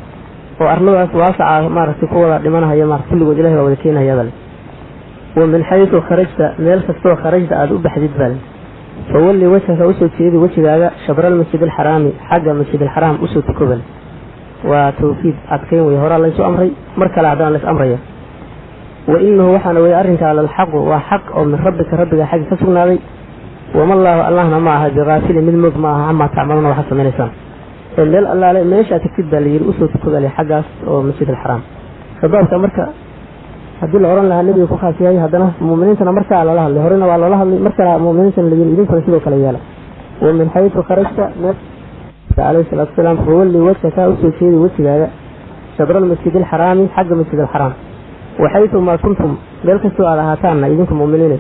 Speaker 2: oo arladaas waasaca maaragtay ku wada dhimanahaya maarata kulligood Ilahay waa wada keenaya bale. Wa min xaysu kharajta, meel kastoo kharajta aada u baxdid bale, fawalli wajhaka, usoo jeedi wejigaaga, shabra almasjid alxaraami, xagga Masjid alxaraam usoo tuko bale. Waa tawkiid, adkayn wey. Horaa laysu amray, mar kale haddana lays amraya. Wa inahu, waxaana weye arrinkaa, lalxaqu, waa xaq oo min rabbika, rabbiga xagga ka sugnaaday. Wamallaahu, Allahna ma aha, biqaafilin, mid moog ma aha, camaa tacmaluuna, waxaad samaynaysaan. Ee meel allaale meeshaa tagtid baa la yidhi usoo tukadale xaggaas oo Masjid alxaraam. Khitaabka marka haddii la oran lahaa nebiga ku khaas yahay, haddana mu'miniintana markaa lala hadlay, horena waa loola hadlay, mar kale mu'miniintana la yidhi idinkuna sidoo kale yeela. Wa min xaytu kharajta calayhi salaatu wasalaam, fawalli wajhaka, usoo jeedi wejigaaga, shadra almasjid alxaraami, xagga Masjid alxaraam. Waxaytu maa kuntum, meel kastoo aad ahaataanna idinku mu'miniine,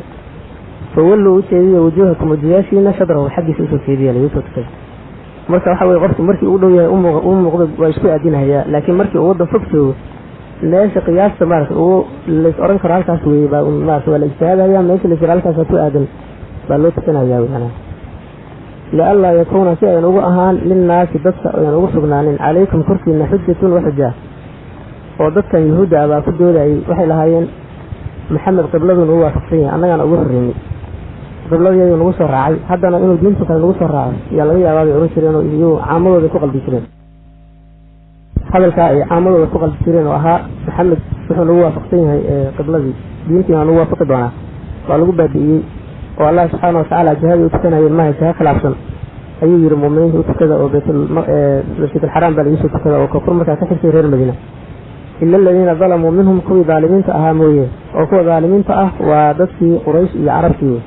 Speaker 2: fawalluu, u jeediya, wujuuhakum, wajiyaashiina, shadrahu, xaggiisa usoo jeediya lagu soo tukada. Marka waxa weye qofku markii uu dhow yahay u muuqdo waa isku aadinahayaa, laakiin markii uu waddan fog joogo meesha qiyaasta maarata uu lays oran karo halkaas weeye baa maarata waa la ijtihaadaya, meesha lays yira halkaas ku aadan baa loo tukanayaa macnaha. Lianlaa yakuuna, si ayan ugu ahaan, linnaasi, dadka ayan ugu sugnaanin, calaykum, korkiina, xujatun wa xujaa. Oo dadkan yuhuudda ah baa ku doodayay, waxay lahaayeen Maxamed qibladuu nagu waafaqsan yahay, annagaana ugu horreynay, qibladii nagu soo raacay, haddana inuu diinta kale nagu soo raaco yaa laga yaabaa bay ohan jireen. Oo iyagu caamadooda ku qaldi jireen hadalkaa ay caamadooda ku qaldi jireen oo ahaa Maxamed wuxuu nagu waafaqsan yahay qibladii, diintiina nagu waafaqi doonaa, waa lagu baabi'iyey. Oo Allah subxaana watacaala jihadii u tukanayeen maaha jiha khilaafsan ayuu yihi muuminiinta u tukada, oo Baytulmasjid alxaraam baa lagu soo tukada oo koonfur markaa ka xigtay reer Madiina. Ila aladiina dalamuu minhum, kuwii daalimiinta ahaa mooye. Oo kuwa daalimiinta ah waa dadkii Quraysh iyo carabtii.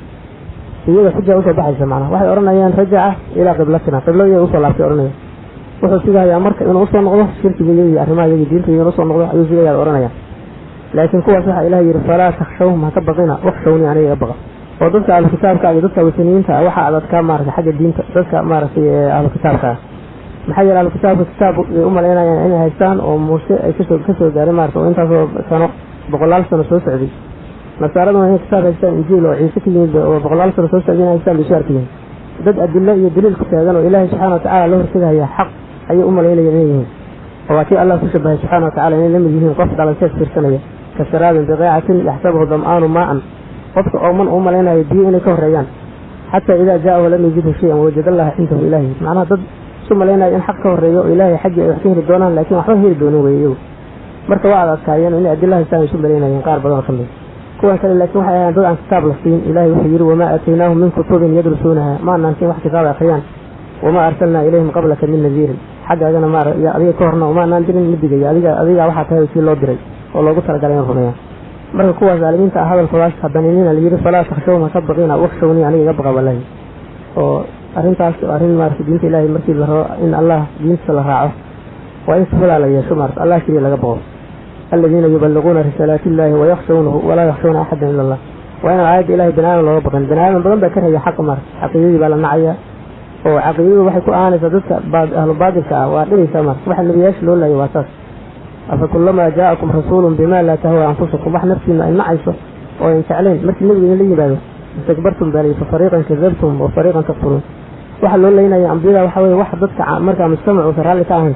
Speaker 2: Iyaga xuja usoo baxaysa, macnaha waxay odhanayaan rajaca ilaa qiblatina, qibladii usoo laabtay odhanaya. Wuxuu sugahayaa marka inuu usoo noqdo shirkiga iyagii arrimaha iyagii diinta inuu usoo noqdo ayuu sugayaa odhanaya. Laakiin kuwaas waxaa Ilaah yidhi: "Falaa takhshawhum, ha ka baqina, wakhshawnii, aniga iga baqa." Oo dadka ahlu kitaabka iyo dadka wataniyiinta ah waxaa adadkaa maaragtay xagga diinta dadka maaragtay ahlu kitaabka ah. Maxaa yeele ahlu kitaabka kitaab bay u malaynayaan inay haystaan oo Muuse ay kasoo gaaray maarata oo intaasoo sano, boqolaal sano soo socday. Nasaaraduna inay kitaab haystaan Injiil oo Ciise ka yimid oo boqolaal sano soo socday inay haystaan bay isu arkayeen. Dad adilo iyo daliil ku taagan oo Ilaahay subxaana watacala la hortegaya xaq ayay u malaynayaan inay yihiin. Oo waa kii Allah ku shabahay subxaana watacala inay la mid yihiin qof dhalanteed fiirsanaya, kasaraabin biqaacatin yaxsabuhu dam'aanu maa'an, qofka ooman uu malaynayo biyo inay ka horreeyaan, xataa idaa jaa'ahu lam yajidhu shay-an wawajada allaha cindahu. Ilaahi macnaha dad isu malaynayo in xaq ka horreeyo oo Ilaahay xaggii ay wax ka heli doonaan, laakiin waxba heli doonin weeye iyagu. Marka waa ad adkaayeen inay adilo haystaan isu malaynayeen qaar badan oo ka mid kuwan kale, laakiin waxay ahayn dad aan kitaab la siin. Ilaahay wuxuu yidhi: "Wamaa aataynaahum min kutubin yadrusuunaha," ma anaan siin wax kitaab akhriyaan. "Wamaa arsalnaa ilayhim qablaka min nadiirin," xaggaagana ma adiga ka horna uma anaan dirin mid digaya. Adiga waxaa tahay kii loo diray oo loogu talagalay in rumeeyaan. Marka kuwaas aalimiinta ah hadalkoodaas hadaninina la yidhi: "Falaa takhshawhum, ha ka baqina, wakhshawnii, aniga iga baqa." Wallahi oo arrintaas arrin maarata diinta Ilaahay markii la rabo in Allah diintiisa la raaco waa in sifadaa la yeesho, maarata Allah keliya laga baqo. Aladiina yuballiquuna risaalaati illahi wayakhshawnahu walaa yakhshawna axadan ila Allah. Waa inaan aayadda Ilahay bani aadam looga baqin. Bani aadam badan baa ka raya xaqa, maarata xaqiidadii baa la nacaya. Oo caqiidadu waxay ku ahaanaysaa dadka ahlu baadilka ah waa dhibaysaa. Marka waxa nebiyaasha loo laayay waa saas. Afa kullamaa jaa'akum rasuulun bimaa laa tahwa anfusukum, wax naftiinu ay nacayso oo ayn jeclayn markii nebigu idinla yimaado, istakbartum baa layidhi, fa fariiqan kadabtum wa fariiqan takfuruun. Waxa loo leynaya ambiyada waxa weye wax dadka markaa mujtamacuusan raalli ka ahayn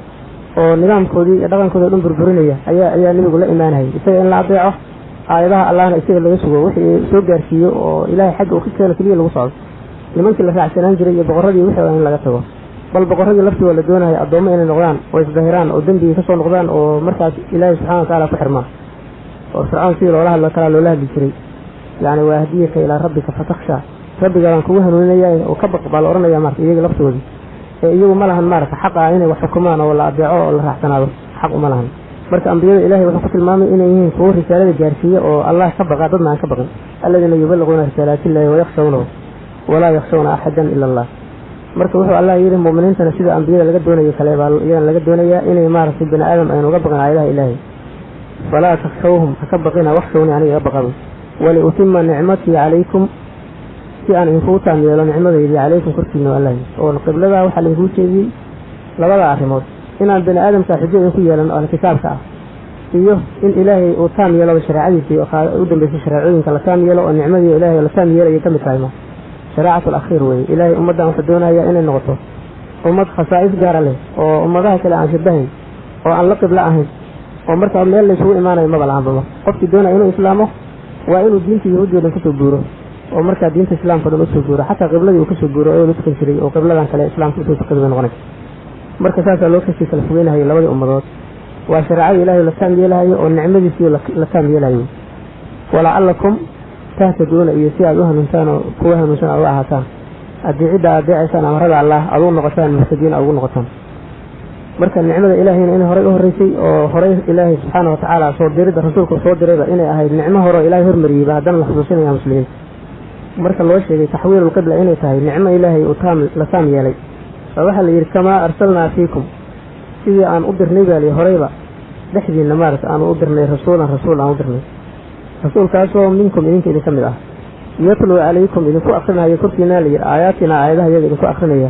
Speaker 2: oo nidaamkoodii iyo dhaqankoodii o dhan burburinaya ayaa nebigu la imaanayay. Isaga in la adeeco, aayadaha Allahna isaga laga sugo, wixii soo gaarsiiyo oo Ilaahay xagga uu ka keeno keliya lagu socdo. Nimankii la raacsanaan jiray iyo boqorradii wixii in laga tago, bal boqorradii laftii waa la doonaya addoommo inay noqdaan oo isdahiraan oo dembigii kasoo noqdaan oo markaas Ilaahay subxana wa taala ku xirmaan. Oo Fircoon sidii loola hadlo kalaa loola hadli jiray, yacni وأهديك إلى ربك فتخشى, rabbigaadaan kugu hanuuninaya oo ka baq baa la odhanaya. Marka iyaga laftoodii ee iyagu ma lahan maarata xaqa inay wax xukumaan oo la adeeco oo la raacsanaado, xaq uma lahan. Marka ambiyada Ilahay wuxuu ku tilmaamay inay yihiin kuwo risaalada gaarsiiye oo Allah ka baqa, dadna aan ka baqin. الذين يبلغون رسالات الله ويخشونه ولا يخشون أحدا إلا الله. Marka wuxuu Allah yidhi, mu'miniintana sida ambiyada laga doonayo kale baa iyagana laga doonayaa inay maaragtay bani aadam aynu uga baqin aayadaha Ilaahay. فلا تخشوهم, ha ka baqina, واخشوني, aniga iga baqaba. ولأتم نعمتي عليكم, si aan idinkugu taam yeelo nicmadaydii, عليكم, korkiina. Allah oo qibladaa waxaa lainkuu jeediyey labada arrimood: inaan bani aadamka xujo idinku yeelan oo kitaabka ah, iyo in Ilaahay uu taam yeelo shareecadiisii u dambeysay, shareecooyinka la taam yeelo oo nicmadii Ilaahay la taam yeelaya ka mid tahay. Ma شريعة الأخير weye. Ilaahay ummaddan wuxuu doonayaa inay noqoto ummad khasaa'is gaara leh oo ummadaha kale aan shabahayn oo aan la qiblo ahayn, oo markaa meel laysugu imaanayo maba lahanbaba. Qofkii doonaya inuu islaamo waa inuu diinta Yahuudiyo dhan kasoo guuro oo markaa diinta Islaamka o dhan usoo guuro, xataa qibladii uu kasoo guuro oo la tukan jiray oo qibladan kale Islaamka usoo tukada bay noqonaysa. Marka saasaa loo kasii kala fogeynahayo labadii ummadood. Waa shareecada Ilahay la taam yeelahayo oo nicmadiisii la taam yeelahayo. ولعلكم تهتدون, iyo si aad u hanuuntaan oo kuwa hanuunsan aad u ahaataan, haddii cidda aad adeecaysaan amarada Allah aad u noqotaan muhtadiin aad ugu noqotaan. Marka nicmada Ilaahayna inay horey u horreysay oo horey Ilaahay subxaana wa tacaala soo diridda rasuulka soo dirayba inay ahayd nicmo hore oo Ilaahay hormariyeyba, haddana la xusuusinaya muslimiinta. Marka loo sheegay تحويل القبلة inay tahay nicmo Ilaahay uu taam la taam yeelay, oo waxaa la yidhi كما أرسلنا فيكم, sidii aan u dirnay baa liyi horeyba dhexdiina maarata aanu u dirnay, رسولا, rasuul aan u dirnay, rasuulkaasoo منكم, idinka idinka mid ah, يتلو عليكم, idinku akrinaya korkiina la yidhi, آياتنا, aayadaha iyaga idinku akrinaya,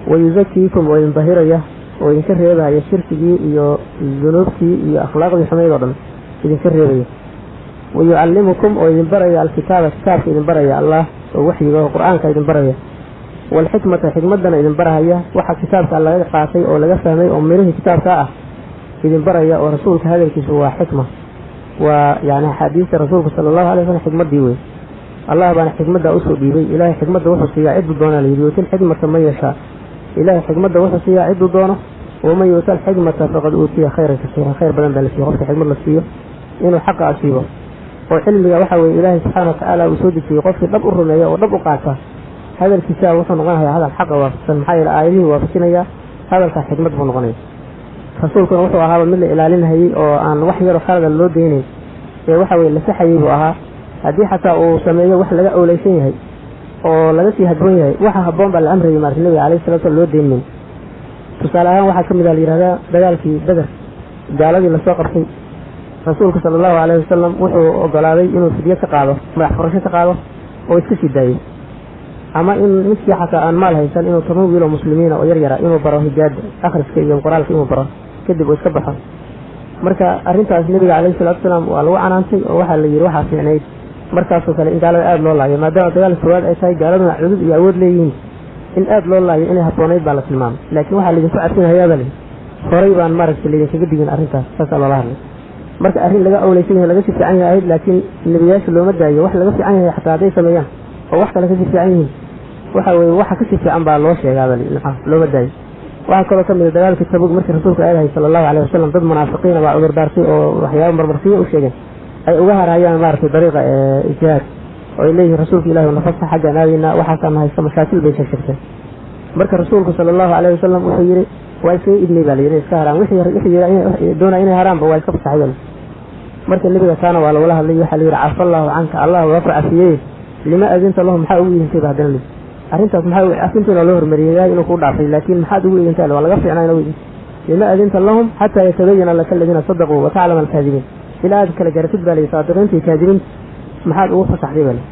Speaker 2: ويزكيكم, oo idin dahiraya oo idinka reebaya shirkigii iyo dunuubtii iyo akhlaaqdii xumayd oo dhan idinka reebaya, ويعلمكم, oo idin baraya, الكتاب, kitaabka idin baraya Allah oo waxyiga oo Qur-aanka idin baraya, والحكمة, xikmadana idin barahaya, waxa kitaabka laga qaatay oo laga fahmay oo mirihii kitaabka ah idin baraya. Oo rasuulka hadalkiisu waa xikma, waa yani axaadiista rasuulka sala allahu alay wasalam xikmaddii wey. Allah baana xikmadda usoo dhiibay. Ilahay xikmadda wuxuu siiyaa cidduu doonaa la yidhi. يؤتي الحكمة من يشاء, Ilahay xikmadda wuxuu siiyaa cidduu doono. ومن يؤت الحكمة فقد أوتي خيرا كثيرا, khayr badan baa la siiyo qofka xikmad la siiyo inuu xaqa asiibo. Oo cilmiga waxa weye Ilaahay subxaana watacaala uu soo dejiyey qofkii dhab u rumeeya oo dhab u qaata, hadalkiisa wuxuu noqonayaa hadal xaqa waafaqsan. Maxaa yeele aayadihii waafajinaya, hadalkaa xikmad buu noqonaya. Rasuulkuna wuxuu ahaaba mid la ilaalinhayey oo aan wax yaroo khalada loo daynayn ee waxa weye la saxayey buu ahaa. Haddii xataa uu sameeyo wax laga owleysan yahay oo laga sii habboon yahay, waxa habboon baa la amrayay maarta nabiga alayhi salatu slam loo daynmayn. Tusaale ahaan waxaa ka mid ah la yihahdaa dagaalkii Beder, gaaladii lasoo qabtay, rasuulku sala allahu calayhi wasalam wuxuu ogolaaday inuu fidyo ka qaado, madax furasho ka qaado oo iska sii daayo, ama in midkii xataa aan maal haysan inuu 10 wiil oo muslimiina oo yar yara inuu baro hijaada, akhriska iyo qoraalka inuu baro, kadib uu iska baxo. Marka arrintaas nabiga calayhi salatu wasalaam waa lagu canaantay oo waxaa la yidhi waxaa fiicnayd markaasoo kale in gaalada aada loo laayo, maadaama dagaal koowaad ay tahay, gaaladuna cudud iyo awood leeyihiin, in aada loo laayo inay habboonayd baa la tilmaamay. Laakiin waxaa laydinku cabsinhayaaba li horay baan maaragtay laydinkaga digin arrintaas, saasaa loola hadlay. Marka arrin laga awleysan yahay, laga si fiican yahay ahayd, laakiin nebiyaasha looma daayo wax laga fiican yahay. Xataa hadday sameeyaan oo wax kale kasii fiican yihiin, waxa weye waxa kasii fiican baa loo sheegaaba, looma daayo. Waxaa kaloo ka mid a dagaalkii Tabug, markii rasuulku aadahay sala allahu alayh wasalam, dad munaafiqiina baa cudurdaartay oo waxyaaba marmarsiyo u sheegeen ay uga harayaan maaragtay dariiqa jihaad, oo ay leeyihiin rasuulka Ilahi nafasta xaggaan aadaynaa, waxaasaana haysta, mashaakil bay sheegteen. Marka rasuulku sala allahu alayh wasalam wuxuu yidhi waa iskaga idnay baa la yidhi iska haraan wixii doonaya inay haraanba, waa iska fasaxay. Marka nebiga taana waa lagula hadlay, waxaa la yidhi عفا الله عنك, Allah waa ku cafiyey, لم أذنت لهم, maxaa ugu idintay ba haddana lii arrintaas, maxaa cafintiina loo hormariyey Ilahay inuu kuu dhaafay, laakiin maxaad ugu idintay? Waa laga fiicnaa inuu idinto. لم أذنت لهم حتى يتبين لك الذين صدقوا وتعلم الكاذبين, ilaa aad kala garatid baa layihi saadiqiinta iyo kaadibiinta, maxaad ugu fasaxday baa lii.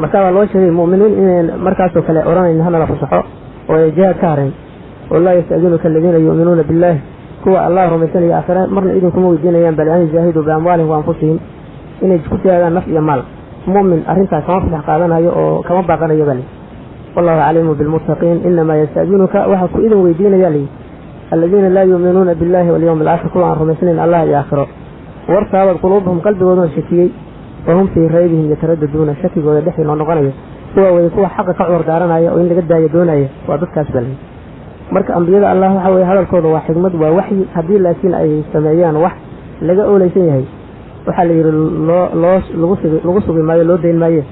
Speaker 2: Marka waa loo sheegay mu'miniin inayn markaasoo kale odhanayn hanala fasaxo. Oo ay jihaad ka hareen. Oo laa yasta'dinuka aladiina yu'minuuna billaahi, kuwa Allah rumaysanaya aakhire marna idinkuma weydiinayaan, bal an yujaahiduu biamwaalihim wa anfusihim, inay ku jihaadaan naf iyo maal. Mu'min arrintaas kama fasax qaadanayo oo kama baaqanayo bale. Wallahu caliimu bilmuttaqiin. Inamaa yasta'dinuka, waxaa ku idin weydiinaya layihi, aladiina laa yu'minuuna billahi walyawmi alaakhir, kuwa aan rumaysnayn Allah iyo aakhiro. Wartaabad quluubuhum, qalbigooduna shakiyey, wahum fii raybihim yataraddaduuna, shakigooda dhexdii noo noqonayo. Kuwa weye kuwa xaqa ka cudur daaranaya oo in laga daayo doonaya, waa dadkaas bale. Marka ambiyada Allah waxa weye hadalkooda waa xigmad, waa waxyi. Haddii laakiin ay sameeyaan wax laga oolaysan yahay, waxaa la yidhi loo loo lagu sugi lagu sugi maayo, loo dayn maaye,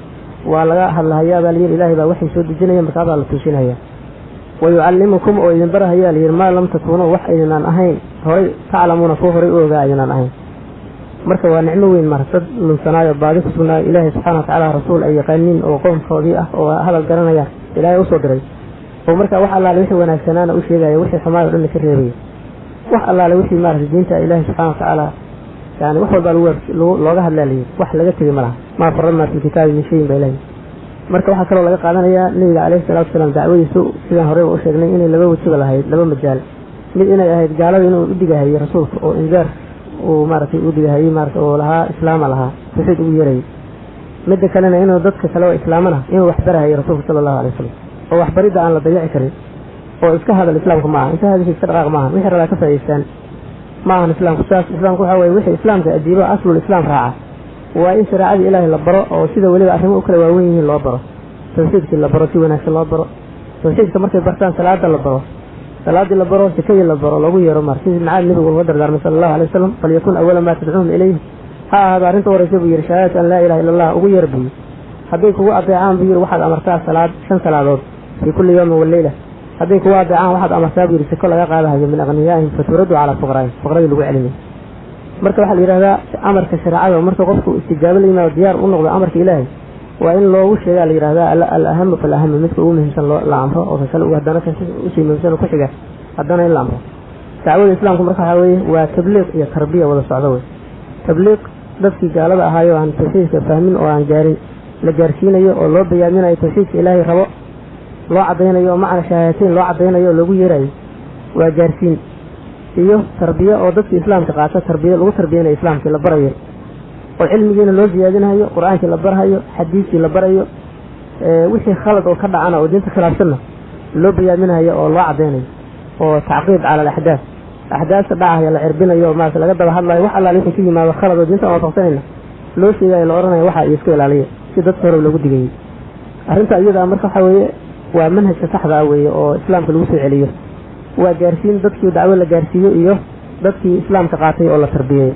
Speaker 2: waa laga hadlahayaa baa layidhi. Ilaahay baa waxay soo dejinaya, markaabaa la tuusinaya. Wa yucallimukum, oo idin barahayaa layidhi, maa lam takuunuu, wax idinaan ahayn horay, taclamuuna, kuwa horay u ogaa idinaan ahayn. Marka waa nicmo weyn. Mar dad lunsanaayo, baadi ku sugnaayo, Ilaahay subxana watacaala rasuul ay yaqaaniin oo qoomkoodii ah oo hadal garanaya Ilaahay usoo diray, oo marka wax allaale wixii wanaagsanaana u sheegaya, wixii xumaayo dhanna ka reebaya, wax allaale wixii maarata diinta Ilaahay subxana watacaala, yani wax walbaa lagu looga hadlaa layidhi, wax laga tegey ma laha. Maa faradnaa fi lkitaabi min shayin, ba ilahi. Marka waxaa kaloo laga qaadanayaa nabiga caleyhi salatu wasalaam dacwadiisu, sidaan horeyba u sheegnay, inay laba wejiba lahayd, laba majaal. Mid inay ahayd gaalada inuu u digahayey rasuulka, oo indaar uu maaragtay u digahayey maarata, oo lahaa islaama lahaa, tawxiid ugu yeerayay. Midda kalena inuu dadka kale oo islaamana inuu wax barahayay rasuulka sala allahu alay wasalam, oo waxbaridda aan la dayaci karin, oo iska hadal islaamku ma aha, inta hadasha iska dhaqaaq maaha, wixii rabaa ka faa'idaystaan ma ahan islaamku saas. Islaamku waxaa weye wixii islaamka ajiibo, aslul islaam raaca, waa in shareecadii Ilaahay la baro, oo sida weliba arrimo u kala waawen yihiin loo baro. Tawxiidkii la baro, si wanaagsan loo baro tawxiidka. Markay bartaan, salaada la baro, salaadii la baro, sekadii la baro, loogu yeero mar sidii macaad nabigu uga dardaarmay sala allahu alay wasalam. Falyakun awala maa tadcuuhum ilayh, ha ahaado arrinta horeysa buu yidhi, shahaadatu an laa ilaha illa Allah ugu yeer buu yidhi. Hadday kugu adeecaan buu yidhi, waxaad amartaa salaad shan salaadood fii kulli yawmin waleyla. Hadday kugu adeecaan, waxaad amartaa buu yidhi seko laga qaadahayo min aghniyaa'ihim faturaddu calaa fuqaraa'ihim, fuqaradii lagu celinayo. Marka waxaa la yidhahdaa amarka shareecada, marka qofku istijaabo la yimaado, diyaar u noqdo amarka Ilaahay, waa in loogu sheegaa la yidhahdaa alahamu falahamu, midka ugu muhiimsan loo la amro, oo kan kale haddana kan usii muhiimsan oo ku xiga haddana in la amro. Dacwada islaamku marka waxaa weeye waa tabliiq iyo tarbiya wada socdo wey. Tabliiq dadkii gaalada ahaayo aan tawxiidka fahmin oo aan gaarin la gaarsiinayo, oo loo bayaaminayo tawxiidka Ilaahay rabo, loo caddaynayo, oo macna shahaadateyn loo caddaynayo oo loogu yeerayo, waa gaarsiin. Iyo tarbiya, oo dadkii islaamka qaata tarbiya lagu tarbiyanayo, islaamkii la barayo, oo cilmigiina loo siyaadinayo, qur-aankii la barahayo, xadiiskii la barayo, wixii khalad oo ka dhacana oo diinta khilaafsanna loo bayaaminayo oo loo caddaynayo, oo tacqiib cala alaxdaas, axdaasta dhacaya la cirbinayo, maarata laga daba hadlayo, wax allaale wixii ka yimaado khalad oo diinta aan waafaqsanayna loo sheegayo, la odhanayo waxa iyo iska ilaaliya, si dadka hore loogu digayay arrinta iyada. Marka waxaa weeye waa manhajka saxda ah weeye oo islaamka lagu soo celiyo. Waa gaarsiin dadkii dacwo la gaarsiiyo iyo dadkii islaamka qaatay oo la tarbiyeeyo.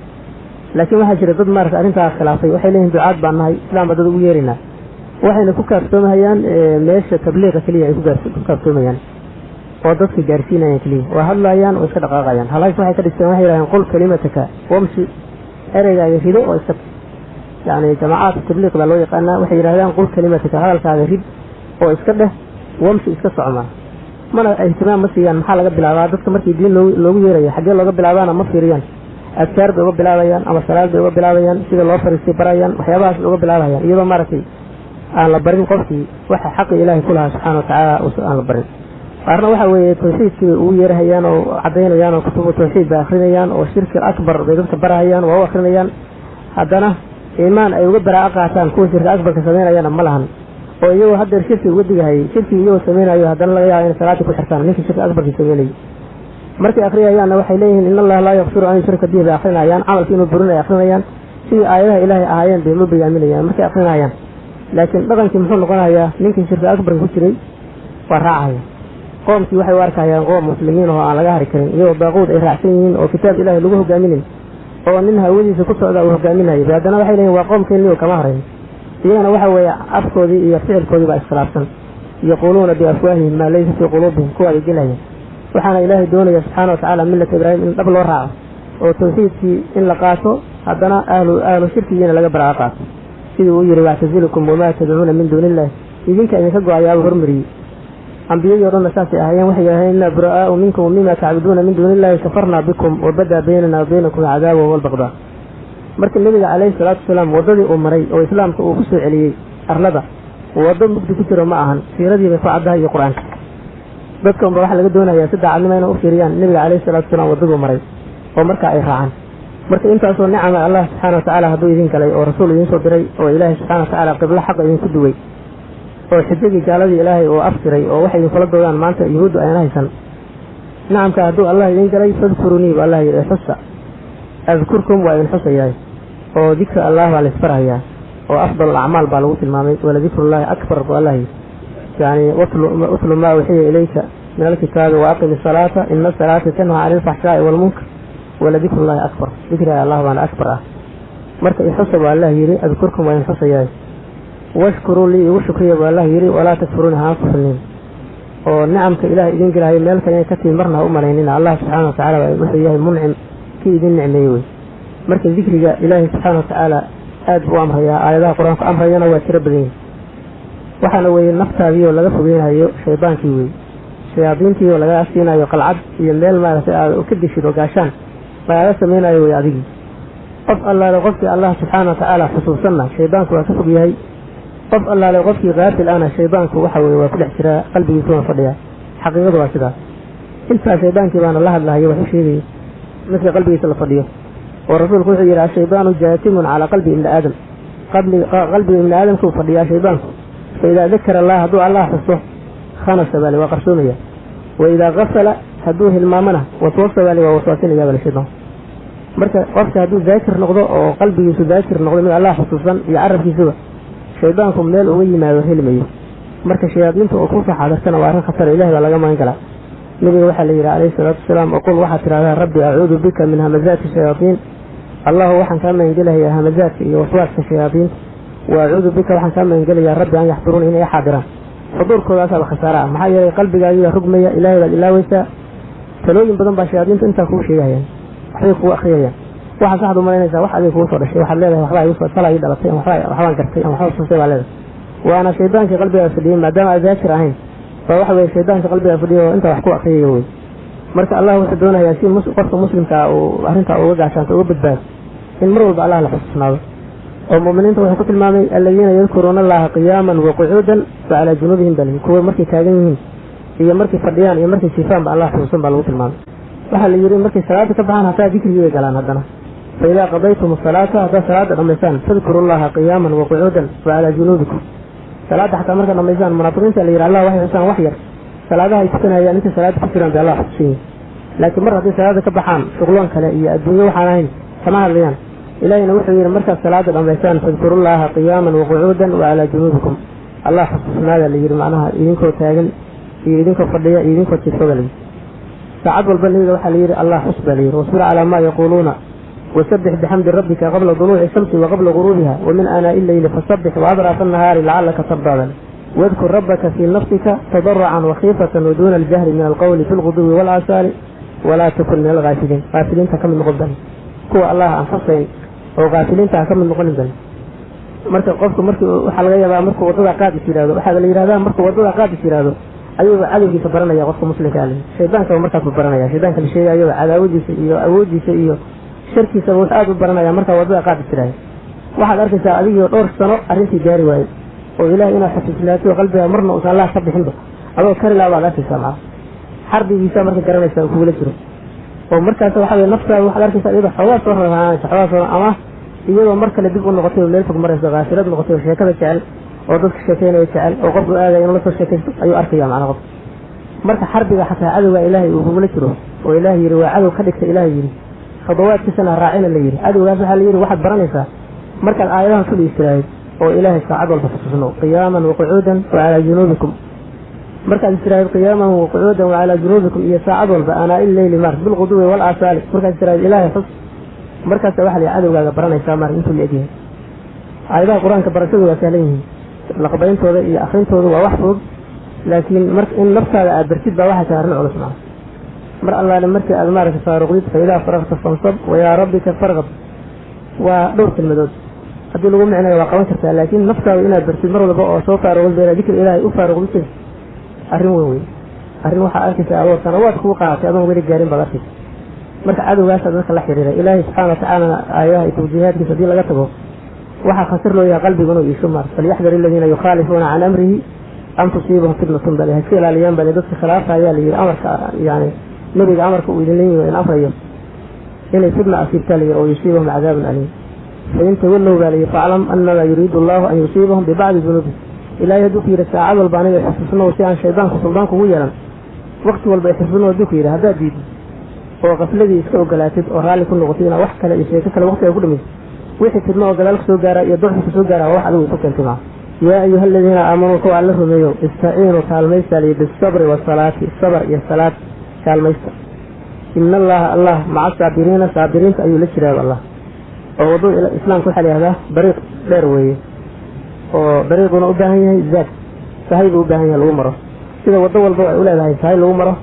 Speaker 2: Laakiin waxaa jira dad maarata arrintaa khilaafay. Waxay leeyihin ducaad baan nahay, islaam baa dad ugu yeeraynaa. Waxayna ku kaaftoomayaan meesha tabliiqa keliya ay ku kaaftoomayaan, oo dadka gaarsiinayaan keliya, waa hadlaayaan oo iska dhaqaaqayaan. Halays waxay ka dhigteen, waxay yidhahdeen qul kalimataka wamshi, ereygaaga rido oo iska, yani jamacaadka tabliiq baa loo yaqaanaa. Waxay yidhahdaan qul kalimataka, hadalkaaga rid oo iska dheh, wamshi, iska socmaa. Mana ihtimaam ma siiyaan maxaa laga bilaabaa dadka markii diin loogu yeerayo, xaggee looga bilaabaana ma fiiriyaan. Adkaar bay uga bilaabayaan ama salaad bay uga bilaabayaan, sida loo fariistay barayaan, waxyaabahaas bay uga bilaabayaan, iyadoo maaragtay aan la barin qofkii waxa xaqi Ilaahay ku lahaa subxaana watacaala aan la barin. Qaarna waxa weeye tawxiidkii bay ugu yeerahayaan oo caddaynayaan, oo kutubu tawxiid bay akrinayaan, oo shirki akbar bay dadka barahayaan, waa u akrinayaan. Haddana iimaan ay uga baraa'a qaataan kuwa shirki akbarka samaynayana ma lahan, oo iyagoo haddeer shirki uga digahayay, shirkii iyagoo samaynayo, haddana laga yaaba inay salaadii ku xirtaan ninkii shirki akbarkii samaynayay. Markay akriyayaanna waxay leeyihiin in Allaha laa yakfiru an yushraka bihi bay akrinayaan, camalkii inuu burinay akrinayaan. Sidii aayadaha Ilaahay ahaayeen bay ma bayaaminayaan markay akrinayaan, laakiin dhaqankii muxuu noqonayaa? Ninkii shirki akbarka ku jiray waa raacaya. Qoomkii waxay u arkayaan qoom muslimiin oo aan laga hari karin, iyagoo baaquud ay raacsan yihiin oo kitaab Ilaahay lagu hogaaminayo oo nin hawadiisa ku socda uu hogaaminayo. Ba haddana waxay leeyihin waa qoomkeennii oo kama harayn. Iyagana waxa weeye afkoodii iyo ficilkoodii baa iskhilaafsan. Yaquuluuna biafwaahihim maa laysa fii quluubihim, kuwaabay gelayaan. Waxaana Ilaahay doonaya subxaana watacaala millata Ibraahim in dhab loo raaco, oo tawxiidkii in la qaato, haddana ahlu shirkigiina laga baraaco qaato, sidii uu yidhi wactazilukum wamaa tadcuuna min duuni illahi. Idinka idinka go-ayaaba hormariyey. Ambiyadii o dhanna saasay ahaayeen. Waxay yidhahdeen innaa bura'aau minkum wamima tacbuduuna min duuni illahi kafarnaa bikum wabadaa baynana wa baynakum alcadaawa walbaqdaa. Marka nebiga calayhi salaatu wasalaam waddadii uu maray oo islaamka uu ku soo celiyey arlada, waddo mugdi ku jiro ma ahan, siiradii bay ku caddahay iyo qur-aanka. Dadka unba waxaa laga doonayaa si daacadnimo inay u fiiriyaan nabiga calayhi salaatu wasalaam waddaduu maray oo marka ay raacaan. Marka intaasoo nicama Allah subxaana wa tacaala hadduu idin galay oo rasuul idiin soo diray oo ilaahay subxaana wa tacaala qiblo xaqa idinku duway oo xujadii gaaladii ilaahay oo aftiray oo waxay idinkula doodaan maanta yuhuuddu ayna haysan, nicamka hadduu Allah idin galay fadkurunii bu Allah yidhi, xusa, adkurkum waa idin xusayahay. Oo dikra Allah baa laisfarahayaa oo afdal acmaal baa lagu tilmaamay, wala dikrullahi akbar buu Allah yidhi. Yani utlu maa uxiya ilayka min alkitaabi wa aqimi asalaata ina asalaata tanhaa cani alfaxshaa'i waalmunkar wala dikrullahi akbar, dikriga Allah baana akbar ah. Marka ixusa buu Allah yidhi, adkurkum waa idin xusayahay. Washkuruu lii, igu shukriya buu Allah yidhi, walaa takfuruuni, hana kufrinin. Oo nicamka ilaah idin gelahayo meel kale inay ka timi marna ha u malaynina. Allah subxaana wa tacaala wuxuu yahay muncim, kii idin nicmeeyey wey. Marka dikriga ilaahay subxaana wa tacaala aad buu u amrayaa, aayadaha qur-aanku amrayana waa tiro badan yihin. Waxaana weeye naftaadiioo laga fogeynayo shaydaankii wey, shayaadiintiioo lagaa siinayo qalcad iyo meel maaragtay aad ka geshid oo gaashaan lagaaga samaynayo wey. Adigii qof allaale qofkii Allah subxaana wa tacaala xusuusanna shaydaanku waa ka fog yahay, qof allaale qofkii kaafil ahna shaydaanku waxa weye waa ku dhex jiraa, qalbigiisuna fadhiyaa. Xaqiiqadu waa sidaas. Intaa shaydaankii baana la hadlahayo, wax u sheegaya midka qalbigiisa la fadhiyo. Oo rasuulku wuxuu yidhi ashaydaanu jaatimun calaa qalbi ibni aadam, qalbiga ibni aadamkuu fadhiyaa shaydaanku. Fa idaa dakara allah, hadduu Allah xuso, khanasa baale, waa qarsoomaya. Wa idaa gafala, hadduu hilmaamana, waswasa baale, waa waswaasinaya bale shaydaanku. Marka qofka hadduu daakir noqdo oo qalbigiisu daakir noqdo, mid Allah xusuusan iyo carabkiisuba, shaydaanku meel uga yimaado helimayo. Marka shayaadiinta oo ku saxaadartana waa arrin khatar, ilahi baa laga magan galaa. Nabiga waxaa la yidhi calayhi salaatu wasalaam, oqul waxaad tidhahdaa rabbi acuudu bika min hamazaati shayaaiin, allahu waxaan kaa magangelayaa hamazaadka iyo waswaaska shayaadiinta, wa acuudu bika waxaan kaa magangelayaa rabbi an yaxduruuna, inay xaadiraan. Xuduurkoodaasaaba khasaara ah, maxaa yeelay qalbigaagiibaa rugmaya, ilaahay baad ilaaweysaa. Talooyin badan baa shayaadiintu intaa kugu sheegahayaan, waxbay kugu akriyayaan, waxaa saxad umalaynaysaa wax adiga kugu soo dhashay. Waxaad leedahay waxbaa igu soo talaa ii dhalatay, ama waxbaan gartay, ama waxba xusustay baa leedahay. Waana shaydaankii qalbigaa fadhiyey, maadaama aad daakir ahayn baa waxa weye shaydaanka qalbigaa fadhiyay oo intaa wax ku akriyaya wey. Marka Allah wuxuu doonayaa si qofka muslimkaa uu arrintaa uga gaashaanto, uga badbaado, in mar walba Allah la xusuusnaado. Oo mu'miniinta wuxuu ku tilmaamay aladiina yadkuruuna allaha qiyaaman wa qucuudan wa calaa junuubihim, bal kuwa markay taagan yihiin iyo markay fadhiyaan iyo markay jiifaan ba Allah xusuusan baa lagu tilmaamay. Waxaa la yidhi markay salaada ka baxaan hataa dikrigii bay galaan haddana, fa idaa qadaytum asalaata, haddaad salaada dhammaysaan, fadkuru llaha qiyaaman wa qucuudan wa calaa junuubikum. Salaadda xataa markaad dhammaysaan, munaafiqiinta la yidhi Allah waxay xusaan wax yar, salaadaha ay tukanayaan intay salaada ku jiraan bay Allah xusuusan yihin, laakiin mar hadday salaada ka baxaan shuqloon kale iyo adduunyo waxaan ahayn kama hadlayaan. Ilaahina wuxuu yidhi markaad salaada dhammaysaan fadkurullaha qiyaaman wa qucuudan wa calaa junuubikum, Allah xusuusnaada la yidhi, macnaha idinkoo taagan iyo idinkoo fadhiya iyo idinkoo jiifo baa la yidhi. Saacad walba nabiga waxaa la yidhi Allah xus baa la yidhi, wasbir calaa maa yaquuluuna wasabbix bixamdi rabbika qabla duluuci shamsi wa qabla guruubiha wa min aanaa'i leyli fasabbix wa adraafa annahaari lacallaka tardaa bal wadkur rabbaka fii nafsika tadaracan wakhiifatan wa duuna aljahri min alqowli fi lguduwi walaasaali walaa takun min alghaafiliin, haafiliinta ka mid noqon bal, kuwa Allah aan xusayn oo haafiliinta ha ka mid noqonin bal. Marka qofku markii waxaa laga yaabaa markuu waddada qaad is yidhahdo, waxaa la yidhahdaa markuu waddada qaad is yidhahdo ayuuba cadowgiisa baranaya qofka muslimka ah, shaydaanka markaasuu baranaya, shaydaanka la sheegayo cadaawadiisa iyo awooddiisa iyo sharkiisaba wuxuu aad u baranaya markaa waddada qaad is yidhahdo. Waxaad arkaysaa adigii dhowr sano arrintii gaari waayey oo ilaah inaad xusuuslaato qalbiga marna uusan Allah ka bixinba adoo kari laa baad arkaysaa, macaa xarbigiisa marka garanaysaa uu kugula jiro. Oo markaas waxa weye naftaada waxaad arkaysaa iyadoo xoogaa soo raraanaysa, xoogaa soo, ama iyadoo mar kale dib u noqotay oo meel fog marayso, kaafilad noqotay oo sheekada jecel oo dadka sheekeynaya jecel oo qofku aadaya inuu la soo sheekaysto ayuu arkaya macnaa qof. Marka xarbiga xataa cadowga ilaahay uu kugula jiro oo ilaahay yidhi waa cadow ka dhigta, ilaahay yidhi khadawaadkiisana raacina la yidhi, cadowgaas waxaa la yidhi waxaad baranaysaa markaad aayadahan sula istiraahid oo ilaahay saacad walba xusuusno qiyaaman wa qucuudan wa calaa junuubikum. Markaad istiraahid qiyaaman wa qucuudan wa calaa junuubikum iyo saacad walba aanaa leyli maar bilquduwi walaasaali, markaad istiraahid ilaahay xus, markaasa waxa la yidhi cadowgaaga baranaysaa maar intuu la egyahay. Aayadaha qur-aanka barashadu waa sahlan yihiin, laqbayntooda iyo akrintooda waa wax fudud, laakiin mar in naftaada aad bartid baa waxay tahay arrin culus. Maa mar allaale markii aad maaragtay faaruqdid, fa idaa faraqta fansab wa yaa rabbika farqab, waa dhowr kelmadood haddii lagu micnayo waa qaban kartaa, laakiin naftaada inaad bartid mar walba oo soo faaruqdid inaad dikri ilaahay u faaruqdid arrin weyn wey. Arrin waxaa arkaysa adoo sanawaad kugu qaadatay adoon weli gaarin baad arkaysa. Marka cadowgaasaa dadka la xiriira ilaahay subxaana watacaalana aayaha iyo tawjiihaadkiisa haddii laga tago waxaa khasar loo yahay qalbigu inuu iisho maar. Falyaxdar aladiina yukhaalifuuna can amrihi An tusiibahum fitnatun bal iska ilaaliyaan bal dadka khilaafa ayaa la yidhi amarka, yani nebiga amarka uu idin leeyahay in amrayo inay fitna asiibtaa la yidhi, oo yusiibahum cadaabun aliim. Fain tawallow baa la yidhi faclam annamaa yuriidu allahu an yusiibahum bibacdi dunuubihim. Ilaahay hadduu ku yidhi saacad walba aniga xusuusno si aan shaydaanku suldaan kugu yeelan, waqti walba xusuusno hadduu ku yidhi, haddaad diidid oo qafladii iska ogolaatid oo raalli ku noqotid inaad wax kale iyo sheeko kale waqtiga ku dhamaysid, wixii fidno oo gadaal kasoo gaara iyo ducfi kasoo gaara waa wax adigu isu keentay. Maa yaa ayuha aladiina aamanuu, kuwa alla rumeeyo, istaciinuu kaalmaysta liyo bisabri wasalaati, sabar iyo salaad kaalmaysta. Ina allaha allah maca saabiriina, saabiriinta ayuu la jiraa allah. Oo waddada islaamka waxaa la yihahdaa dariiq dheer weeye, oo dariiquna u baahan yahay zaad, sahay buu u baahan yahay lagu maro. Sida waddo walba ay u leedahay sahay lagu maro,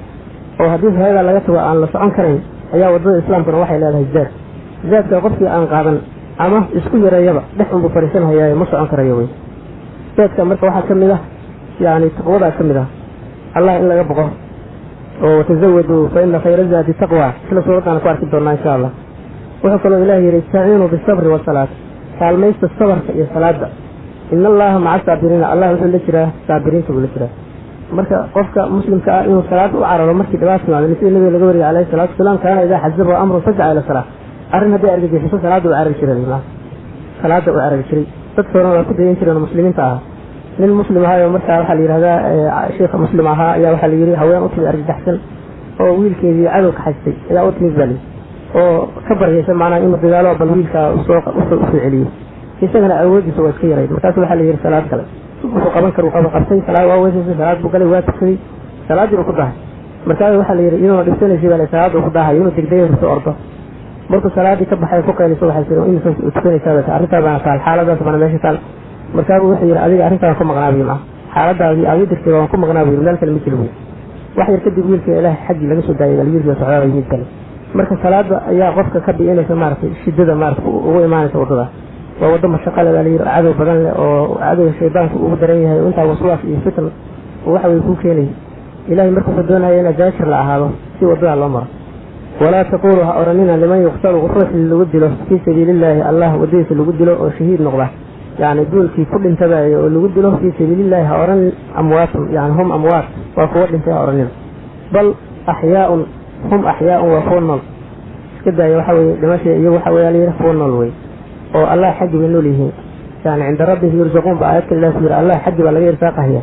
Speaker 2: oo haddii sahaydaa laga tago aan la socon karayn, ayaa waddada islaamkuna waxay leedahay zaad. Zaadka qofkii aan qaadan ama isku yareeyaba dhex unbuu fariisanhayaayo, ma socon karayo wey. Zaadka marka waxaa ka mid ah yani taqwadaa ka mid ah, allah in laga boqo, oo watazawaduu fa ina khayra zaadi taqwa, isla suuraddaana ku arki doonaa insha allah. Wuxuu kaloo ilaah yidhi istaciinuu bisabri wasalaat, kaalmaysta sabarka iyo salaada. Ina allaha maca saabiriina, allah wuxuu la jiraa saabiriinta buu la jiraa. Marka qofka muslimka ah inuu salaad u cararo markii dhibaata timaado, sida nabiga laga wariyay calayhi salaatu wasalaam, kaana idaa xazabahu amrun fajaca ila salaa, arrin hadday argagixiso salaada u carari jiray, salaada u carari jiray. Dadkoona waa ku dayan jireen muslimiinta ahaa. Nin muslim ahaayo markaa waxaa la yidhahdaa sheikha muslim ahaa ayaa waxaa la yidhi haween u timid argagaxsan oo wiilkeedii cadow ka haystay ayaa u timid baa layidhi, oo ka baryaysa macnaha inuu dagaalo bal wiilkaa usoo usoo celiyo, isagana awoodiisa waa iska yarayd. Markaasu waxaa la yidhi salaad galay, wuxuu qaban karu qaba qabtay, salaad waa weysaysay, salaad buu galay, waa tukaday, salaaddii buu ku dahay. Markaasu waxaa la yidhi iyadoona dhibsanaysay baa la salaadda ku dahay inuu degdegay soo ordo. Markuu salaaddii ka baxay ku qayliso, waxay tiri imisa tukanaysaa bay arrintaa baana taal, xaaladaas baana meesha taal. Markaabuu wuxuu yidhi adiga arrintaan ku maqnaa buyi, maa xaaladaadii aad ii dirtay waan ku maqnaa buyi, meel kale ma jiro buyi. Wax yar kadib wiilka ilaahay xaggii laga soo daayay bal wiilkii socdaa yimid kale. Marka salaada ayaa qofka ka bi'inaysa maaragtay shiddada maaragtay ugu imaanaysa waddada. Waa waddo mashaqale baa la yidhi, cadow badan leh oo cadowga shaydaanku ugu daran yahay, intaa waswaas iyo fitan oo waxa way kuu keenaya. Ilaahay marka wuxuu doonaya inaad daashir la ahaado si waddadaa loo maro. Walaa taquluu ha odhanina liman yuqtalu, ruuxii lagu dilo fii sabiilillaahi, allah waddadiisa lagu dilo oo shahiid noqda, yani duulkii ku dhintabaayo oo lagu dilo fii sabiilillahi, ha odhan amwaatun, yani hum amwaat, waa kuwa dhintay ha odhanina, bal axyaaun, hum axyaaun, waa kuwa nool. Iska daaya waxa weye dhimasha iyagu waxa weya layidhi kuwa nool wey, oo allah xaggi bay nool yihiin, yani cinda rabbihim yurzaquun ba aayad kale ilah ku yidhi, allah xaggi baa laga irsaaqahaya.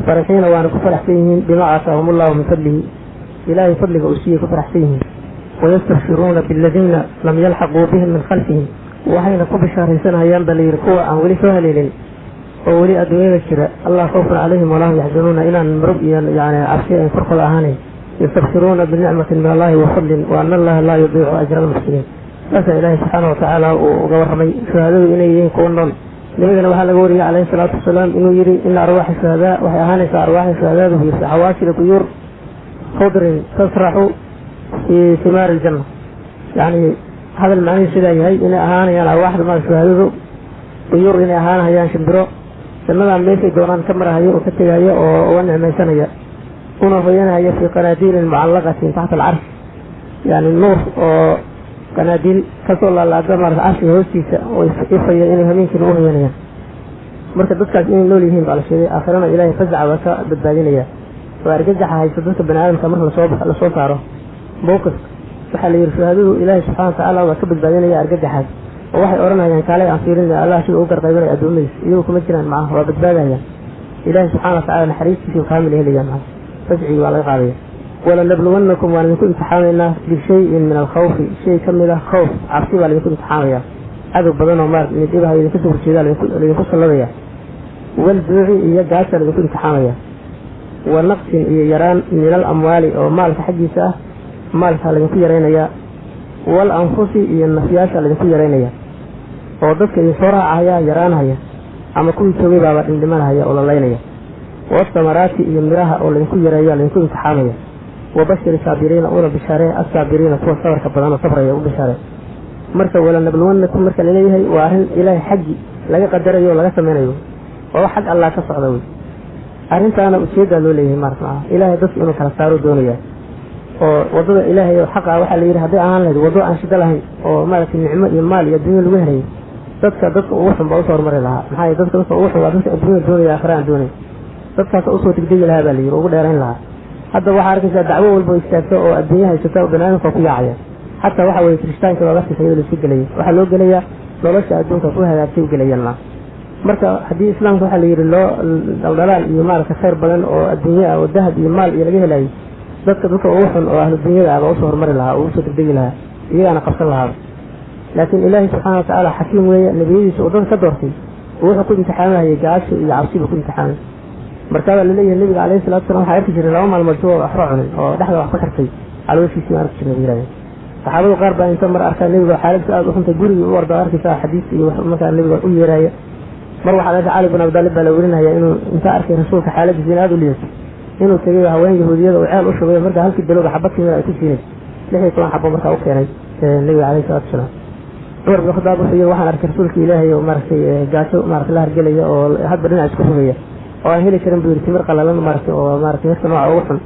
Speaker 2: Faraxiina waana ku faraxsan yihiin bimaa aataahum allahu min fadlihi, ilaahay fadliga uu siiyey ku faraxsan yihiin. Wayastabshiruuna biladiina lam yalxaquu bihim min khalfihim, waxayna ku bishaaraysanayaan baa layidhi kuwa aan weli soo haleelin oo weli adduunyada jira, allah khawfun calayhim walaa hum yaxzanuuna, inaan murug iyo yani cabsi ay korkooda ahaanayn. Yastabshiruuna binicmatin min allahi wa fadlin wa ana allaha laa yudiicu ajra almuxsiniin. Saasaa ilaahay subxaana watacaala uu uga warramay shuhaadadu inay yihiin kuwa nool. Nabigana waxaa laga wariyey calayhi salaatu wasalaam inuu yidhi ina arwaaxa shuhadaa, waxay ahaanaysaa arwaaxa shuhadaadu fi xawaashiri tuyuur khudrin tasraxu fii simaari aljanna. Yani hadal macnihiisu sidaa yahay inay ahaanayaan arwaaxda maa shuhaadadu tuyuur, inay ahaanayaan shimbiro jannadan meeshay doonaan ka marahayo oo ka tegayo oo uga nicmaysanaya, una hoyanaya fii qanaadiilin mucallaqatin taxta alcarsh, yani nuur oo qanaadiil kasoo laalaada maarata carshiga hoostiisa oo ifaya inay hameenkiina u hoyanayaan. Marka dadkaas inay nool yihiin baa la sheegay, aakhirana ilaahay fazaca baa ka badbaadinaya oo argagaxa haysta dadka bani aadamka marka lasoo saaro mowqifka. Waxaa la yidhi shuhaadadu ilaahay subxana watacaala waa ka badbaadinaya argagaxaas, oo waxay odhanayaan kaalay aan fiirinay allah sida u garqaybinaya addoommadiisa, iyagu kuma jiraan macnaha waa badbaadayaan, ilaahay subxana watacala naxariistiisii kaamil helayaan, macnaha fascigii waa laga qaadaya. Walanabluwannakum, waan idinku imtixaamaynaa, bishayin min alkhawfi, shay ka mid ah khawf, cabsi baa laidinku imtixaamaya, cadow badan oo maarata idin dhibahayo idinka soo horjeedaa laidinku salladaya, waljuuci iyo gaasa laidinku imtixaamaya, wa naqsin iyo yaraan min alamwaali oo maalka xaggiisa ah, maalka laydinku yaraynayaa, wal anfusi iyo nafyaasha laydinku yaraynaya, oo dadka idin soo raacahaya yaraanhaya ama kuwii joogay baaba dhindhimanahaya oo lalaynaya, wasamaraati iyo miraha oo laydinku yareeya laydinku imtixaamaya. Wabashir saabiriina, una bishaaree assaabiriina, kuwa sabarka badan oo sabraya u bishaaree. Marka walanabluwannakum marka laleeyahay waa arrin ilaahay xaggi laga qadarayo oo laga samaynayo, oo xag allah ka socda wey. Arrintaana ujeeddaa loo leeyahay maarata maa ilaahay dadka inuu kala saaro doonaya oo waddada ilaahay oo xaqa. Waxaa la yidhi hadday ahaan lahayd waddo aan shiddo lahayn oo maaragtay nicmo iyo maal iyo adduunya lagu helayo, dadka ugu xun baa usoo hormari lahaa. Maxaa yeele dadka ugu xun waa dadka adduunya doonaya, aakhira aan doonay. Dadkaas usoo degdegi lahaa baa la yidhi, ugu dheerayn lahaa. Hadda waxaa arkaysaa dacwo walba istaagto oo adduunya haysata oo baniaadamka ku yaacaya. Xataa waxa weye kirishtaanka baad arkaysa iyadoo laisku gelayo, waxaa loo gelayaa nolosha adduunka ku hagaagtay u gelayaan maa. Marka haddii islaamka waxaa la yidhi loo dhaldhalaal iyo maaragtay khayr badan oo adduunya ah oo dahab iyo maal iyo laga helayo, dadka ugu xun oo ahlu dunyada ah baa usoo horumari lahaa oo usoo degdegi lahaa, iyagaana qabsan lahaaba. Laakiin Ilaahay subxaana watacaala xakiim weeye, nebiyadiisa uu dadka ka doortay wuxuu ku imtixaamahayay gaajo iyo cabsi buu ku imtixaamay. Markaabaa laleeyahay nebiga calayhi salatu wasalam waxaa arki jiray 2 maalmood isagoo waxba cunin oo dhexda wax ku xirtay calooshiisii baan arki jirnay bay yidhahdeen. Saxaabadu qaar baa inta mar arkaa nebiga xaaladdiisa aada u xuntay, gurigii u orda arkaysaa xadiis iyo wax markaa nebiga u yeeraya. Mar waxaa meesha Cali bin Abi Taalib baa la werinaya inuu inta arkay rasuulka xaaladdiisa in aada u liidato, inuu tegay haween yahuudiyada uu ceel u shubay, markaa halkii dalooba xabad timira ay ku siinayso 16 xabo markaa u keenay nebiga calayhi salaatu wasalaam. Cumar bin Khadaab wuxuu yidhi waxaan arkay rasuulka Ilaahay oo maaragtay gaajo maaragtay la hargelaya oo hadba dhinac isku rogaya oo aan heli karin buu yidhi timir qalalan maaragtay oo maaragtay mirta nooca ugu xun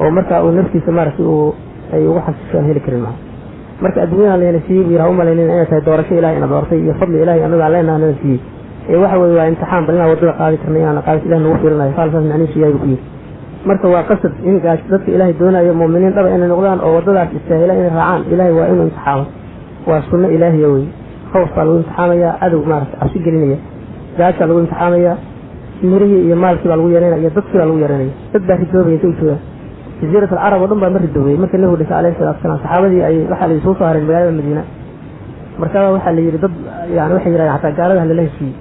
Speaker 2: oo markaa uu naftiisa maaragtay uu ay ugu xasisho aan heli karin maaha. Marka adduunyadan layna siiyey buu yidhi, ha u malaynin inay tahay doorasho Ilaahay ina doortay iyo fadli Ilaahay annaga aan leenahay nala siiyey, ee waxa weeye waa imtixaan, bal inaan waddada qaadi karna inaan qaadi Ilahay nagu fiirinayo, saas macnihiisu yahay buu ku yidhi. Marka waa qasab in gaas dadka Ilaahay doonayo mu'miniin dhaba inay noqdaan oo waddadaas istaahila inay raacaan, Ilaahay waa inuu imtixaamo, waa sunno ilaahiya wey. Khawf baa lagu imtixaamayaa, cadow maaragtay cabsi gelinaya, gaajaa lagu imtixaamayaa, mirihii iyo maalkii baa lagu yareynaya iyo dadkii baa lagu yareynaya. Dad baa ridoobaya intay u joogaan jaziirat alcarab oo dhan baa ma ridoobay marka nebigu dhintay calayhi salatu wasalaam. Saxaabadii ay waxaa la yidhi soo hareen magaalada Madiina. Markaa waxaa la yidhi dad yani waxay yidhahdeen xataa gaalada ha lala heshiiyey.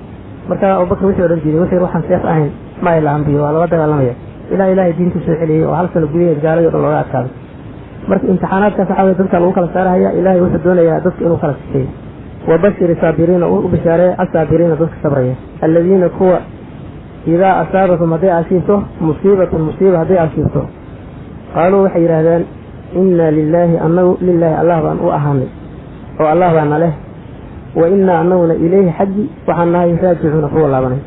Speaker 2: Markaa Abubakar wuxuu odhan jiray, wuxuu yidhi waxaan seef ahayn ma ay lahan biyo, waa lala dagaalamaya ilaa Ilaahay diinta soo celiyey oo hal sano gudaheed gaaladii o dhan looga adkaaday. Marka imtixaanaadkaas waxaa weye dadka lagu kala saarahaya, Ilaahay wuxuu doonayaa dadka inuu kala sifeeyo. Wabashir saabiriina, u bishaaree asaabiriina dadka sabraya, alladiina kuwa idaa asaabatum hadday asiibto musiibatun musiiba hadday asiibto, qaaluu waxay yidhaahdeen innaa lilaahi, annagu lilaahi Allah baan u ahaanay oo Allah baa na leh, wa innaa annaguna ilayhi xaggi waxaan nahay raajicuuna kuwa laabanay.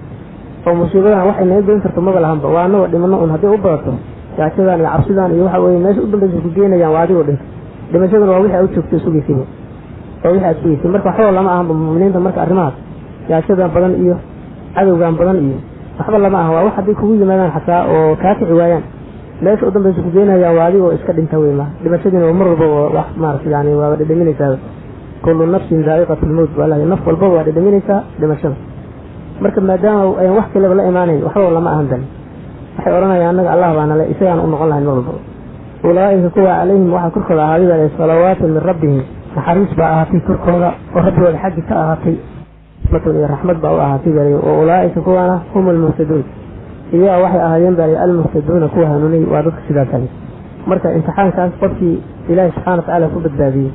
Speaker 2: Oo musiibadan waxay naga goyn karto maba lahanba, waa annagoo dhimano un hadday u badato gaajadan iyo cabsidan iyo waxa weeye meesha u dambaysa ku geenayaan waa adigoo dhinta. Dhimashaduna waa wixii aad u joogto sugaysiba, waa wixii aad sugaysay. Marka waxba lama ahanba mu'miniinta. Marka arrimahaas gaajadan badan iyo cadowgan badan iyo waxba lama aha, waa wax hadday kugu yimaadaan xataa oo kaa kici waayaan meesha u dambaysa ku geenayaan waa adigoo iska dhinta wey. Maa dhimashadiina waa mar walba wax maaragtay yani waaba dhedhaminaysaa. Kullu nafsin daa'iqatu lmowt baa lahay, naf walbaba waa dhedhaminaysaa dhimashada. Marka maadaama ayan wax kaleba la imaanayn waxba lama ahan dan, waxay odhanayaan annaga Allah baa nale, isagaan u noqon lahayn mar walba. Ulaa'ika kuwa calayhim waxaa korkooda ahaaday baa salawaatun min rabbihim, naxariis baa ahaatay korkooda oo rabbigooda xaggi ka ahaatay, rahmatun iyo raxmad baa u ahaatay baa. Wa ulaa'ika kuwaana hum almuhtaduun, iyaga waxay ahaayeen baa almuhtaduuna kuwa hanuunay, waa dadka sidaas ale. Marka imtixaankaas qofkii Ilaahay subxaana watacaala ku badbaadiyey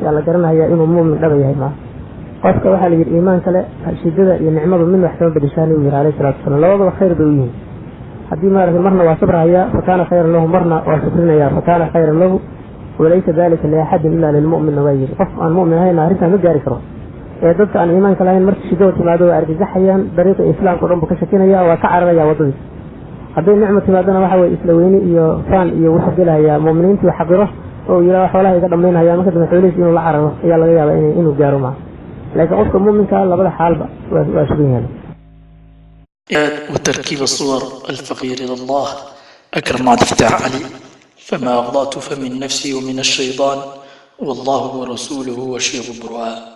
Speaker 2: yaa la garanayaa inuu muumin dhaba yahay. Maa qofka waxaa la yidhi iimaan kale shidada iyo nicmadu midna wax kama bedeshaa, nabigu yidhi alayhi salatu wasalam, labadaba khayr bay u yihiin. Haddii maaragtay marna waa sabrahaya fa kaana khayran lahu, marna waa shukrinaya fa kaana khayran lahu. Walaysa dalika liaxadin ilaa lilmu'minna waa yidhi, qof aan mu'min ahayn arrintaa ma gaari karo. Ee dadka aan iimaanka lahayn marka shidada timaado waa argagaxayaan, dariiqa islaamka o dhan buu ka shakinaya, waa ka cararaya waddadiis. Hadday nicmo timaadona waxa weye isla weyni iyo faan iyo wuxuu gelahayaa mu'miniintii xaqiro oo yidhaha xoolaha iga dhamaynhaya, marka dambe xoolihiis inuu la cararo ayaa laga yaabaa inuu gaaro maa. Laakiin qofka mu'minka labada xaalba waa sugan yahay.
Speaker 3: وتركيب الصور الفقير إلى الله أكرم عبد الفتاح علي. فما أخطأت فمن نفسي ومن الشيطان، والله ورسوله وشيخ البرهان.